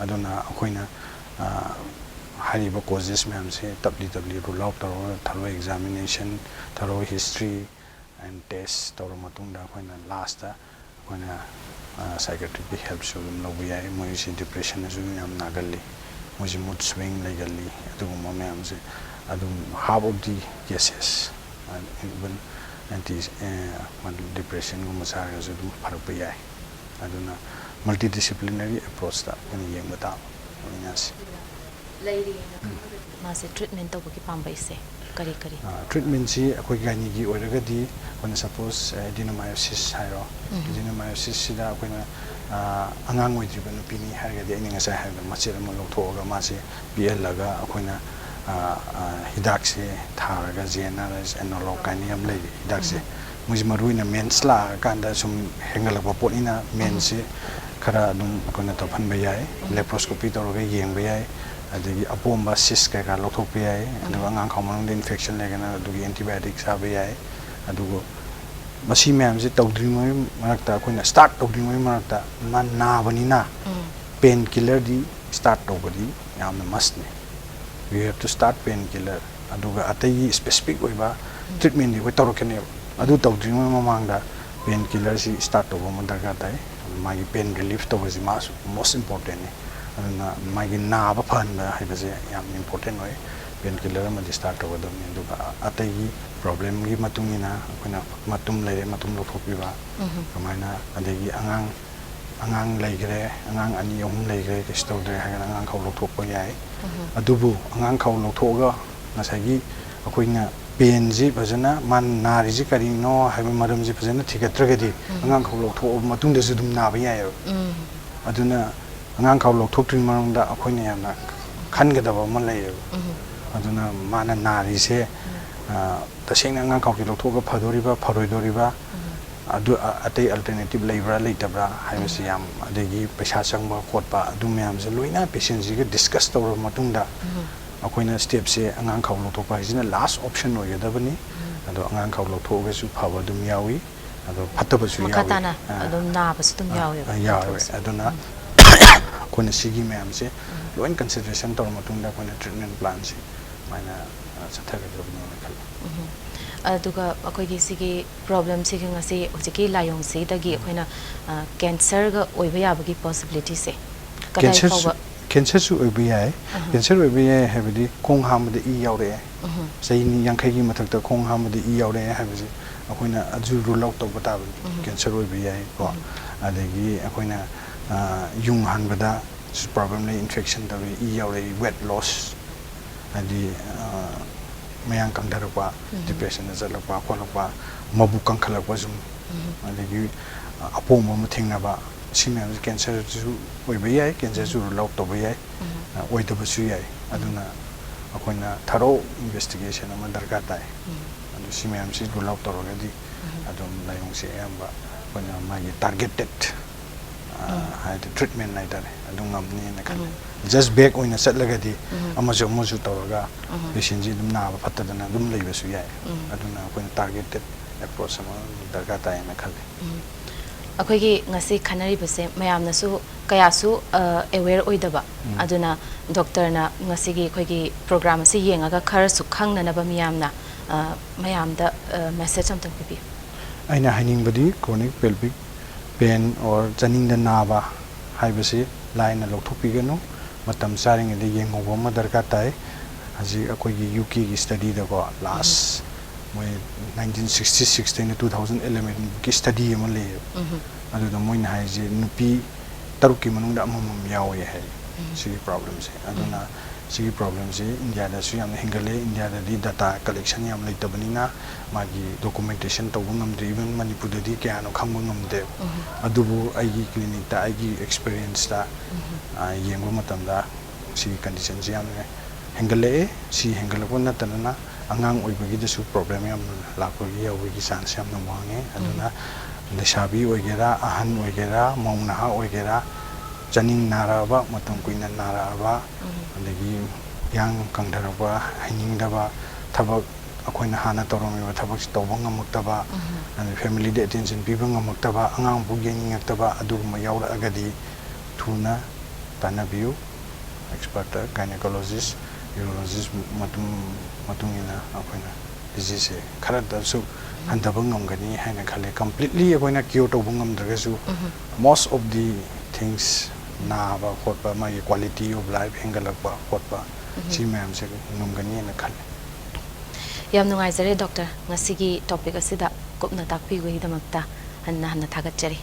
ꯑꯗꯨꯅ ꯑꯩꯈꯣꯏꯅ, ꯑ, ꯍꯥꯏꯔꯤꯕ causes ꯃꯌꯥꯝꯁꯦ ꯇꯞꯂꯤ ꯇꯞꯂꯤ rule out ꯇꯧꯔꯒ, thorough examination, thorough history and test ꯇꯧꯔ ꯃꯇꯨꯡꯗ, ꯑꯩꯈꯣꯏꯅ last ꯑꯩꯈꯣꯏꯅ, ꯑ, psychiatric ꯀꯤ help ꯁꯨ ꯑꯗꯨꯝ ꯂꯧꯕ ꯌꯥꯏ꯫ ꯃꯣꯏꯁꯤ depression ꯅꯁꯨ ꯌꯥꯝ ꯅꯥꯒꯜꯂꯤ, ꯃꯣꯏꯁꯤ mood swing ꯂꯩꯒꯜꯂꯤ꯫ ꯑꯗꯨꯒꯨꯝꯕ ꯃꯌꯥꯝꯁꯦ ꯑꯗꯨꯝ half of the cases, even anti, ꯑ, depression ꯒꯨꯝꯕ ꯆꯥꯔꯒꯁꯨ ꯑꯗꯨꯝ ꯐꯔꯛꯄ ꯌꯥꯏ꯫ ꯑꯗꯨꯅ multidisciplinary approach ꯇ ꯑꯩꯈꯣꯏꯅ ꯌꯦꯡꯕ ꯇꯥꯕ ꯂꯥꯏꯅꯥꯁꯤ꯫ ꯂꯩꯔꯤꯅ ꯈꯪꯉꯒꯗꯤ ꯃꯥꯁꯦ treatment ꯇꯧꯕꯒꯤ ꯄꯥꯝꯕꯩꯁꯦ ꯀꯔꯤ ꯀꯔꯤ? ꯑ, treatment ꯁꯤ ꯑꯩꯈꯣꯏ gynae ꯒꯤ ꯑꯣꯏꯔꯒꯗꯤ, ꯑꯩꯈꯣꯏꯅ suppose, ꯑ, adenomyosis ꯍꯥꯏꯔꯣ, adenomyosis ꯁꯤꯗ ꯑꯩꯈꯣꯏꯅ, ꯑ, ꯑꯉꯥꯡ ꯑꯣꯏꯗ꯭ꯔꯤꯕ ꯅꯨꯄꯤꯅꯤ ꯍꯥꯏꯔꯒꯗꯤ, ꯑꯩꯅ ꯉꯁꯥꯏ ꯍꯥꯏꯕꯗ ꯃꯆꯦꯠ ꯑꯃ ꯂꯧꯊꯣꯛꯑꯒ ꯃꯥꯁꯦ ꯄꯤꯛꯍꯜꯂꯒ, ꯑꯩꯈꯣꯏꯅ, ꯑ, ꯑ, ꯍꯤꯗꯥꯛꯁꯦ ꯊꯥꯔꯒ, J N R S analog ꯀꯥꯏꯅ ꯌꯥꯝ ꯂꯩꯔꯤ ꯍꯤꯗꯥꯛꯁꯦ꯫ ꯃꯣꯏꯁꯦ ꯃꯔꯨ ꯑꯣꯏꯅ mens ꯂꯥꯛꯑꯀꯥꯟꯗ ꯁꯨꯝ ꯍꯦꯟꯒꯠꯂꯛꯄ ꯄꯣꯠꯅꯤꯅ, mens ꯁꯦ ꯈꯔ ꯑꯗꯨꯝ ꯑꯩꯈꯣꯏꯅ ꯇꯧꯍꯟꯕ ꯌꯥꯏ, laparoscopy ꯇꯧꯔꯒ ꯌꯦꯡꯕ ꯌꯥꯏ, ꯑꯗꯒꯤ ꯑꯄꯣꯝꯕ cyst ꯀꯩꯀꯥ ꯂꯧꯊꯣꯛꯄ ꯌꯥꯏ, ꯑꯗꯨꯒ ꯑꯉꯥꯡꯈꯥꯎ ꯃꯅꯨꯡꯗ infection ꯂꯩꯔꯒꯅ ꯑꯗꯨꯒꯤ antibiotic ꯆꯥꯕ ꯌꯥꯏ꯫ ꯑꯗꯨꯒ ꯃꯁꯤ ꯃꯌꯥꯝꯁꯦ ꯇꯧꯗ꯭ꯔꯤꯉꯩ ꯃꯔꯛꯇ, ꯑꯩꯈꯣꯏꯅ start ꯇꯧꯗ꯭ꯔꯤꯉꯩ ꯃꯔꯛꯇ, ꯃꯥ ꯅꯥꯕꯅꯤꯅ pain killer ꯗꯤ start ꯇꯧꯕꯗꯤ ꯌꯥꯝꯅ must ꯅꯤ꯫ You have to start pain killer꯫ ꯑꯗꯨꯒ ꯑꯇꯩꯒꯤ specific ꯑꯣꯏꯕ treatment ꯗꯤ ꯑꯩꯈꯣꯏ ꯇꯧꯔꯛꯀꯅꯦꯕ꯫ ꯑꯗꯨ ꯇꯧꯗ꯭ꯔꯤꯉꯩ ꯃꯃꯥꯡꯗ pain killer ꯁꯤ start ꯇꯧꯕ ꯑꯃ ꯗꯔꯀꯥꯔ ꯇꯥꯏ꯫ ꯃꯥꯒꯤ pain relief ꯇꯧꯕꯁꯤ ꯃꯥꯁꯨ most important ꯅꯤ꯫ ꯑꯗꯨꯅ ꯃꯥꯒꯤ ꯅꯥꯕ ꯐꯍꯟꯕ ꯍꯥꯏꯕꯁꯦ ꯌꯥꯝ important ꯑꯣꯏ꯫ Pain killer ꯑꯃꯗꯤ start ꯇꯧꯒꯗꯕꯅꯤ꯫ ꯑꯗꯨꯒ ꯑꯇꯩꯒꯤ problem ꯒꯤ ꯃꯇꯨꯡ ꯏꯟꯅ ꯑꯩꯈꯣꯏꯅ ꯃꯇꯨꯝ ꯂꯩꯔꯦ, ꯃꯇꯨꯝ ꯂꯧꯊꯣꯛꯄꯤꯕ, ꯀꯃꯥꯏꯅ, ꯑꯗꯒꯤ ꯑꯉꯥꯡ, ꯑꯉꯥꯡ ꯂꯩꯈ꯭ꯔꯦ, ꯑꯉꯥꯡ ꯑꯅꯤ ꯑꯍꯨꯝ ꯂꯩꯈ꯭ꯔꯦ, ꯀꯩꯁꯨ ꯇꯧꯗ꯭ꯔꯦ ꯍꯥꯏꯔꯒꯅ ꯑꯉꯥꯡꯈꯥꯎ ꯂꯧꯊꯣꯛꯄ ꯌꯥꯏ꯫ ꯑꯗꯨꯕꯨ ꯑꯉꯥꯡꯈꯥꯎ ꯂꯧꯊꯣꯛꯑꯒ ꯉꯁꯥꯏꯒꯤ ꯑꯩꯈꯣꯏꯅ pain ꯁꯤ ꯐꯖꯅ, ꯃꯥꯅ ꯅꯥꯔꯤꯁꯤ ꯀꯔꯤꯅꯣ ꯍꯥꯏꯕ ꯃꯔꯝꯁꯤ ꯐꯖꯅ ꯊꯤꯒꯠꯇ꯭ꯔꯒꯗꯤ ꯑꯉꯥꯡꯈꯥꯎ ꯂꯧꯊꯣꯛꯑꯕ ꯃꯇꯨꯡꯗꯁꯨ ꯑꯗꯨꯝ ꯅꯥꯕ ꯌꯥꯏꯑꯕ꯫ ꯑꯗꯨꯅ ꯑꯉꯥꯡꯈꯥꯎ ꯂꯧꯊꯣꯛꯇ꯭ꯔꯤꯉꯩ ꯃꯅꯨꯡꯗ ꯑꯩꯈꯣꯏꯅ ꯌꯥꯝꯅ ꯈꯟꯒꯗꯕ ꯑꯃ ꯂꯩꯌꯦꯕ꯫ ꯑꯗꯨꯅ ꯃꯥꯅ ꯅꯥꯔꯤꯁꯦ, ꯑ, ꯇꯁꯦꯡꯅ ꯑꯉꯥꯡꯈꯥꯎꯁꯦ ꯂꯧꯊꯣꯛꯑꯒ ꯐꯗꯣꯔꯤꯕ, ꯐꯔꯣꯏꯗꯣꯔꯤꯕ, ꯑꯗꯨ ꯑ- ꯑꯇꯩ ꯑꯜꯇꯔꯅꯦꯇꯤꯞ ꯂꯩꯕ꯭ꯔꯥ ꯂꯩꯇꯕ꯭ꯔꯥ ꯍꯥꯏꯕꯁꯤ ꯌꯥꯝ, ꯑꯗꯒꯤ ꯄꯩꯁꯥ ꯆꯪꯕ ꯈꯣꯠꯄ ꯑꯗꯨ ꯃꯌꯥꯝꯁꯦ ꯂꯣꯏꯅ ꯄꯦꯁꯦꯟꯁꯤꯒ ꯗꯤꯁꯀꯁ ꯇꯧꯔꯕ ꯃꯇꯨꯡꯗ ꯑꯩꯈꯣꯏꯅ ꯁ꯭ꯇꯦꯞꯁꯦ ꯑꯉꯥꯡ ꯈꯥꯎ ꯂꯧꯊꯣꯛꯄ ꯍꯥꯏꯁꯤꯅ ꯂꯥꯁ ꯑꯣꯞꯁꯟ ꯑꯣꯏꯒꯗꯕꯅꯤ꯫ ꯑꯗꯣ ꯑꯉꯥꯡ ꯈꯥꯎ ꯂꯧꯊꯣꯛꯑꯒꯁꯨ ꯐꯕ ꯑꯗꯨꯝ ꯌꯥꯎꯏ, ꯑꯗꯣ ꯐꯠꯇꯕꯁꯨ ꯃꯈꯥ ꯌꯥꯎꯏ꯫ ꯇꯥꯅ ꯑꯥ, ꯑꯗꯨꯝ ꯅꯥꯕꯁꯨ ꯑꯗꯨꯝ ꯑꯥ, ꯌꯥꯎꯋꯦꯕ ꯑꯥ, ꯌꯥꯎꯋꯦ꯫ ꯗꯣꯛꯇꯔꯁꯦ꯫ ꯑꯗꯨꯅ ꯑꯩꯈꯣꯏꯅ ꯁꯤꯒꯤ ꯃꯌꯥꯝꯁꯦ ꯂꯣꯏ ꯀꯟꯁꯤꯗꯔꯦꯁꯟ ꯇꯧꯔ ꯃꯇꯨꯡꯗ ꯑꯩꯈꯣꯏꯅ ꯇ꯭ꯔꯤꯠꯃꯦꯟ ꯄ꯭ꯂꯥꯟꯁꯦ ꯑꯗꯨꯃꯥꯏꯅ ꯑ, ꯆꯠꯊꯒꯗꯕꯅꯦꯅ ꯈꯜꯂꯤ꯫ ꯎꯝ꯫ ꯑꯗꯨꯒ ꯑꯩꯈꯣꯏꯒꯤ ꯁꯤꯒꯤ ꯄ꯭ꯔꯣꯕ꯭ꯂꯦꯝꯁꯤꯒꯤ ꯉꯁꯤ ꯍꯧꯖꯤꯛꯀꯤ ꯂꯥꯏꯑꯣꯡꯁꯤꯗꯒꯤ ꯑꯩꯈꯣꯏꯅ ꯀꯦꯟꯁꯔꯒ ꯑꯣꯏꯕ ꯌꯥꯕꯒꯤ ꯄꯣꯁꯤꯕꯤꯂꯤꯇꯤꯁꯦ ꯀꯗꯥꯏ ꯀꯦꯟꯁꯔꯁꯨ ꯐꯥꯎꯕ? ꯀꯦꯟꯁꯔꯁꯨ ꯑꯣꯏꯕ ꯌꯥꯏ꯫ ꯑꯍ꯫ ꯀꯦꯟꯁꯔ ꯑꯣꯏꯕ ꯌꯥꯏ ꯍꯥꯏꯕꯗꯤ ꯈꯣꯡ ꯍꯥꯝꯕꯗ ꯏ ꯌꯥꯎꯔꯛꯑꯦ, ꯎꯝ꯫ ꯆꯍꯤ ꯅꯤ- ꯌꯥꯡꯈꯩꯒꯤ ꯃꯊꯛꯇ ꯈꯣꯡ ꯍꯥꯝꯕꯗ ꯏ ꯌꯥꯎꯔꯛꯑꯦ ꯍꯥꯏꯕꯁꯦ ꯑꯩꯈꯣꯏꯅ ꯑꯗꯨ ꯔꯨꯜ ꯑꯥꯎꯠ ꯇꯧꯕ ꯇꯥꯕꯅꯤ꯫ ꯎꯝ꯫ ꯀꯦꯟꯁꯔ ꯑꯣꯏꯕ ꯌꯥꯏꯀꯣ꯫ ꯎꯝ꯫ ꯑꯗꯒꯤ ꯑꯩꯈꯣꯏꯅ ꯑ, ꯌꯨꯡ ꯍꯥꯟꯕꯗ ꯄ꯭ꯔꯣꯕ꯭ꯂꯦꯝ ꯂꯩ, ꯏꯟꯐꯦꯛꯁꯟ ꯇꯧꯏ, ꯏ ꯌꯥꯎꯔꯛꯏ, ꯋꯦꯠ ꯂꯣꯁ, ꯍꯥꯏꯗꯤ ꯑ, ꯃꯌꯥꯡ ꯀꯪꯊꯔꯛꯄ, ꯎꯝ꯫ ꯗꯤꯄ꯭ꯔꯦꯁꯟꯗ ꯆꯠꯂꯛꯄ ꯈꯣꯠꯂꯛꯄ, ꯃꯕꯨꯛ ꯀꯪꯈꯠꯂꯛꯄ ꯁꯨꯝ, ꯎꯝ꯫ ꯑꯗꯒꯤ ꯑ, ꯑꯄꯣꯝꯕ ꯑꯃ ꯊꯦꯡꯅꯕ, ꯁꯤ ꯃꯌꯥꯝꯁꯦ ꯀꯦꯟꯁꯔꯁꯨ ꯑꯣꯏꯕ ꯌꯥꯏ, ꯀꯦꯟꯁꯔꯁꯨ ꯔꯨꯜ ꯑꯥꯎꯠ ꯇꯧꯕ ꯌꯥꯏ, ꯎꯝ꯫ ꯑ, ꯑꯣꯏꯗꯕꯁꯨ ꯌꯥꯏ꯫ ꯎꯝ꯫ ꯑꯗꯨꯅ ꯑꯩꯈꯣꯏꯅ ꯊꯔꯣ ꯏꯟꯚꯦꯁꯇꯤꯒꯦꯁꯟ ꯑꯃ ꯗꯔꯀꯥꯔ ꯇꯥꯏ꯫ ꯎꯝ꯫ ꯑꯗꯨ ꯁꯤ ꯃꯌꯥꯝꯁꯤ ꯔꯨꯜ ꯑꯥꯎꯠ ꯇꯧꯔꯒꯗꯤ ꯎꯝ꯫ ꯑꯗꯨꯝ ꯂꯥꯏꯑꯣꯡꯁꯤ ꯑꯌꯥꯝꯕ ꯑꯩꯈꯣꯏꯅ ꯃꯥꯒꯤ ꯇꯥꯔꯒꯦꯇꯦꯠ ꯎꯝ꯫ ꯍꯥꯏꯗꯤ ꯇ꯭ꯔꯤꯠꯃꯦꯟ ꯍꯥꯏꯇꯥꯔꯦ, ꯑꯗꯨ ꯉꯝꯅꯤꯅ ꯈꯜꯂꯦ꯫ ꯎꯝ꯫ ꯖꯁ ꯕꯦꯛ ꯑꯣꯏꯅ ꯆꯠꯂꯒꯗꯤ ꯎꯝ꯫ ꯑꯃꯁꯨ ꯑꯃꯁꯨ ꯇꯧꯔꯒ ꯎꯝ꯫ ꯄꯦꯁꯦꯟꯁꯤ ꯑꯗꯨꯝ ꯅꯥꯕ ꯐꯠꯇꯗꯅ ꯑꯗꯨꯝ ꯂꯩꯕꯁꯨ ꯌꯥꯏ꯫ ꯎꯝ꯫ ꯑꯗꯨꯅ ꯑꯩꯈꯣꯏꯅ ꯇꯥꯔꯒꯦꯇꯦꯠ ꯑꯦꯄ꯭ꯔꯣꯆ ꯑꯃ ꯗꯔꯀꯥꯔ ꯇꯥꯏꯌꯦꯅ ꯈꯜꯂꯦ꯫ ꯎꯝ꯫ ꯑꯩꯈꯣꯏꯒꯤ ꯉꯁꯤ ꯈꯟꯅꯔꯤꯕꯁꯦ ꯃꯌꯥꯝꯅꯁꯨ ꯀꯌꯥꯁꯨ ꯑꯦꯋꯦꯌꯔ ꯑꯣꯏꯗꯕ, ꯎꯝ꯫ ꯑꯗꯨꯅ ꯗꯣꯛꯇꯔꯅ ꯉꯁꯤꯒꯤ ꯑꯩꯈꯣꯏꯒꯤ ꯄ꯭ꯔꯣꯒ꯭ꯔꯥꯝ ꯑꯁꯤ ꯌꯦꯡꯉꯒ ꯈꯔꯁꯨ ꯈꯪꯅꯅꯕ ꯃꯤꯌꯥꯝꯅ ꯑ, ꯃꯌꯥꯝꯗ ꯃꯦꯁꯦꯖ ꯑꯝꯇꯪ ꯄꯤꯕꯤꯌꯨ꯫ ꯑꯩꯅ ꯍꯥꯏꯅꯤꯡꯕꯗꯤ chronic pelvic pain or ꯆꯥꯅꯤꯡꯗ ꯅꯥꯕ ꯍꯥꯏꯕꯁꯤ ꯂꯥꯏꯅ ꯂꯧꯊꯣꯛꯄꯤꯒꯅꯨ, ꯃꯇꯝ ꯆꯥꯔꯤꯉꯩꯗ ꯌꯦꯡꯍꯧꯕ ꯑꯃ ꯗꯔꯀꯥꯔ ꯇꯥꯏ꯫ ꯍꯧꯖꯤꯛ ꯑꯩꯈꯣꯏꯒꯤ ꯌꯨ ꯀꯦꯒꯤ ꯁ꯭ꯇꯗꯤꯗꯀꯣ, ꯂꯥꯁ ꯃꯣꯏ ꯅꯥꯏꯟꯇꯤꯟ ꯁꯤꯛꯁꯇꯤ ꯁꯤꯛꯁꯇꯩꯅ ꯇꯨ ꯊꯥꯎꯖꯟ ꯑꯦꯂꯦꯚꯦꯟꯒꯤ ꯁ꯭ꯇꯗꯤ ꯑꯃ ꯂꯩꯌꯦꯕ꯫ ꯎꯝ꯫ ꯑꯗꯨꯗ ꯃꯣꯏꯅ ꯍꯥꯏꯁꯦ ꯅꯨꯄꯤ ꯇꯔꯨꯛꯀꯤ ꯃꯅꯨꯡꯗ ꯑꯃꯃꯝ ꯌꯥꯎꯋꯦ ꯍꯥꯏ ꯎꯝ꯫ ꯁꯤꯒꯤ ꯄ꯭ꯔꯣꯕ꯭ꯂꯦꯝꯁꯦ꯫ ꯑꯗꯨꯅ ꯎꯝ꯫ ꯁꯤꯒꯤ ꯄ꯭ꯔꯣꯕ꯭ꯂꯦꯝꯁꯤ ꯏꯟꯗꯤꯌꯥꯗꯁꯨ ꯌꯥꯝꯅ ꯍꯦꯟꯒꯠꯂꯦ꯫ ꯏꯟꯗꯤꯌꯥꯗꯗꯤ ꯗꯇꯥ ꯀꯂꯦꯛꯁꯟ ꯌꯥꯝ ꯂꯩꯇꯕꯅꯤꯅ ꯃꯥꯒꯤ ꯗꯣꯀꯨꯃꯦꯟꯇꯦꯁꯟ ꯇꯧꯕ ꯉꯝꯗ꯭ꯔꯦ꯫ ꯏꯚꯟ ꯃꯅꯤꯄꯨꯔꯗꯗꯤ ꯀꯌꯥꯅꯣ ꯈꯪꯕ ꯉꯝꯗꯦ꯫ ꯎꯝ꯫ ꯑꯗꯨꯕꯨ ꯑꯩꯒꯤ ꯀ꯭ꯂꯤꯅꯤꯛꯇ ꯑꯩꯒꯤ ꯑꯦꯛꯁꯄꯤꯔꯤꯌꯦꯟꯁꯇ, ꯎꯝ꯫ ꯑ, ꯌꯦꯡꯕ ꯃꯇꯝꯗ ꯁꯤꯒꯤ ꯀꯟꯗꯤꯁꯟꯁꯤ ꯌꯥꯝꯅ ꯍꯦꯟꯒꯠꯂꯛꯑꯦ꯫ ꯁꯤ ꯍꯦꯟꯒꯠꯂꯛꯄ ꯅꯠꯇꯅ ꯑꯉꯥꯡ ꯑꯣꯏꯕꯒꯤꯗꯁꯨ ꯄ꯭ꯔꯣꯕ꯭ꯂꯦꯝ ꯌꯥꯝꯅ ꯂꯥꯛꯄꯒꯤ ꯌꯥꯎꯕꯒꯤ ꯆꯥꯟꯁ ꯌꯥꯝꯅ ꯋꯥꯡꯉꯦ꯫ ꯑꯗꯨꯅ ꯂꯩꯁꯥꯕꯤ ꯑꯣꯏꯒꯦꯔꯥ, ꯑꯍꯟ ꯑꯣꯏꯒꯦꯔꯥ, ꯃꯧ ꯅꯍꯥ ꯑꯣꯏꯒꯦꯔꯥ, ꯆꯥꯅꯤꯡ ꯅꯥꯔꯛꯑꯕ, ꯃꯇꯝ ꯀꯨꯏꯅ ꯅꯥꯔꯛꯑꯕ, ꯑꯗꯒꯤ ꯌꯥꯡ ꯀꯪꯊꯔꯛꯄ, ꯍꯩꯅꯤꯡꯗꯕ, ꯊꯕꯛ ꯑꯩꯈꯣꯏꯅ ꯍꯥꯟꯅ ꯇꯧꯔꯝꯃꯤꯕ ꯊꯕꯛꯁꯤ ꯇꯧꯕ ꯉꯝꯃꯛꯇꯕ, ꯑꯗꯩ ꯐꯦꯃꯤꯂꯤꯗ ꯑꯦꯇꯦꯟꯁꯟ ꯄꯤꯕ ꯉꯝꯃꯛꯇꯕ, ꯑꯉꯥꯡꯕꯨ ꯌꯦꯡꯅꯤꯡꯉꯛꯇꯕ, ꯑꯗꯨꯒꯨꯝꯕ ꯌꯥꯎꯔꯛꯑꯒꯗꯤ ꯊꯨꯅ ꯇꯥꯟꯅꯕꯤꯌꯨ꯫ ꯑꯦꯛꯁꯄꯔꯠꯇ, ꯒꯥꯏꯅꯣꯀꯣꯂꯣꯖꯤꯁ, ꯌꯨꯔꯣꯂꯣꯖꯤꯁ ꯃꯇꯨꯡ, ꯃꯇꯨꯡ ꯏꯟꯅ ꯑꯩꯈꯣꯏꯅ ꯗꯤꯖꯤꯖꯁꯦ ꯈꯔꯗꯁꯨ ꯍꯟꯊꯕ ꯉꯝꯒꯅꯤ ꯍꯥꯏꯅ ꯈꯜꯂꯦ꯫ ꯀꯝꯄ꯭ꯂꯤꯠꯂꯤ ꯑꯩꯈꯣꯏꯅ ꯀ꯭ꯌꯣꯔ ꯇꯧꯕ ꯉꯝꯗ꯭ꯔꯒꯁꯨ, most of the things, ꯅꯥꯕ ꯈꯣꯠꯄ, ꯃꯥꯒꯤ quality of life ꯍꯦꯟꯒꯠꯂꯛꯄ ꯈꯣꯠꯄ, ꯁꯤ ꯃꯌꯥꯝꯁꯦ ꯉꯝꯒꯅꯤꯅ ꯈꯜꯂꯦ꯫ ꯌꯥꯝ ꯅꯨꯡꯉꯥꯏꯖꯔꯦ ꯗꯣꯛꯇꯔ, ꯉꯁꯤꯒꯤ ꯇꯣꯄꯤꯛ ꯑꯁꯤꯗ ꯀꯨꯞꯅ ꯇꯥꯛꯄꯤꯕꯒꯤꯗꯃꯛꯇ ꯍꯟꯅ ꯍꯟꯅ ꯊꯥꯒꯠꯆꯔꯤ꯫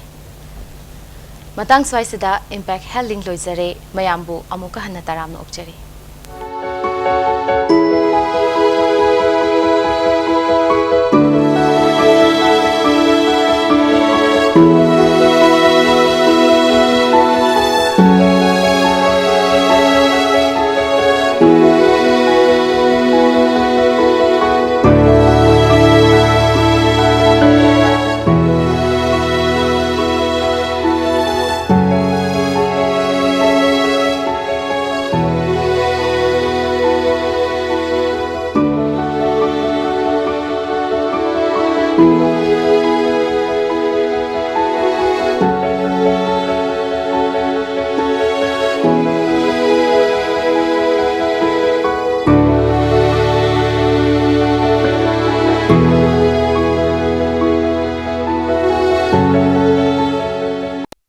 ꯃꯇꯥꯡ ꯁ꯭ꯋꯥꯏꯁꯤꯗ ꯏꯝꯄꯦꯛ ꯍꯦꯜꯊ ꯂꯤꯡ ꯂꯣꯏꯖꯔꯦ꯫ ꯃꯌꯥꯝꯕꯨ ꯑꯃꯨꯛꯀ ꯍꯟꯅ ꯇꯔꯥꯝꯅ ꯑꯣꯛꯆꯔꯤ꯫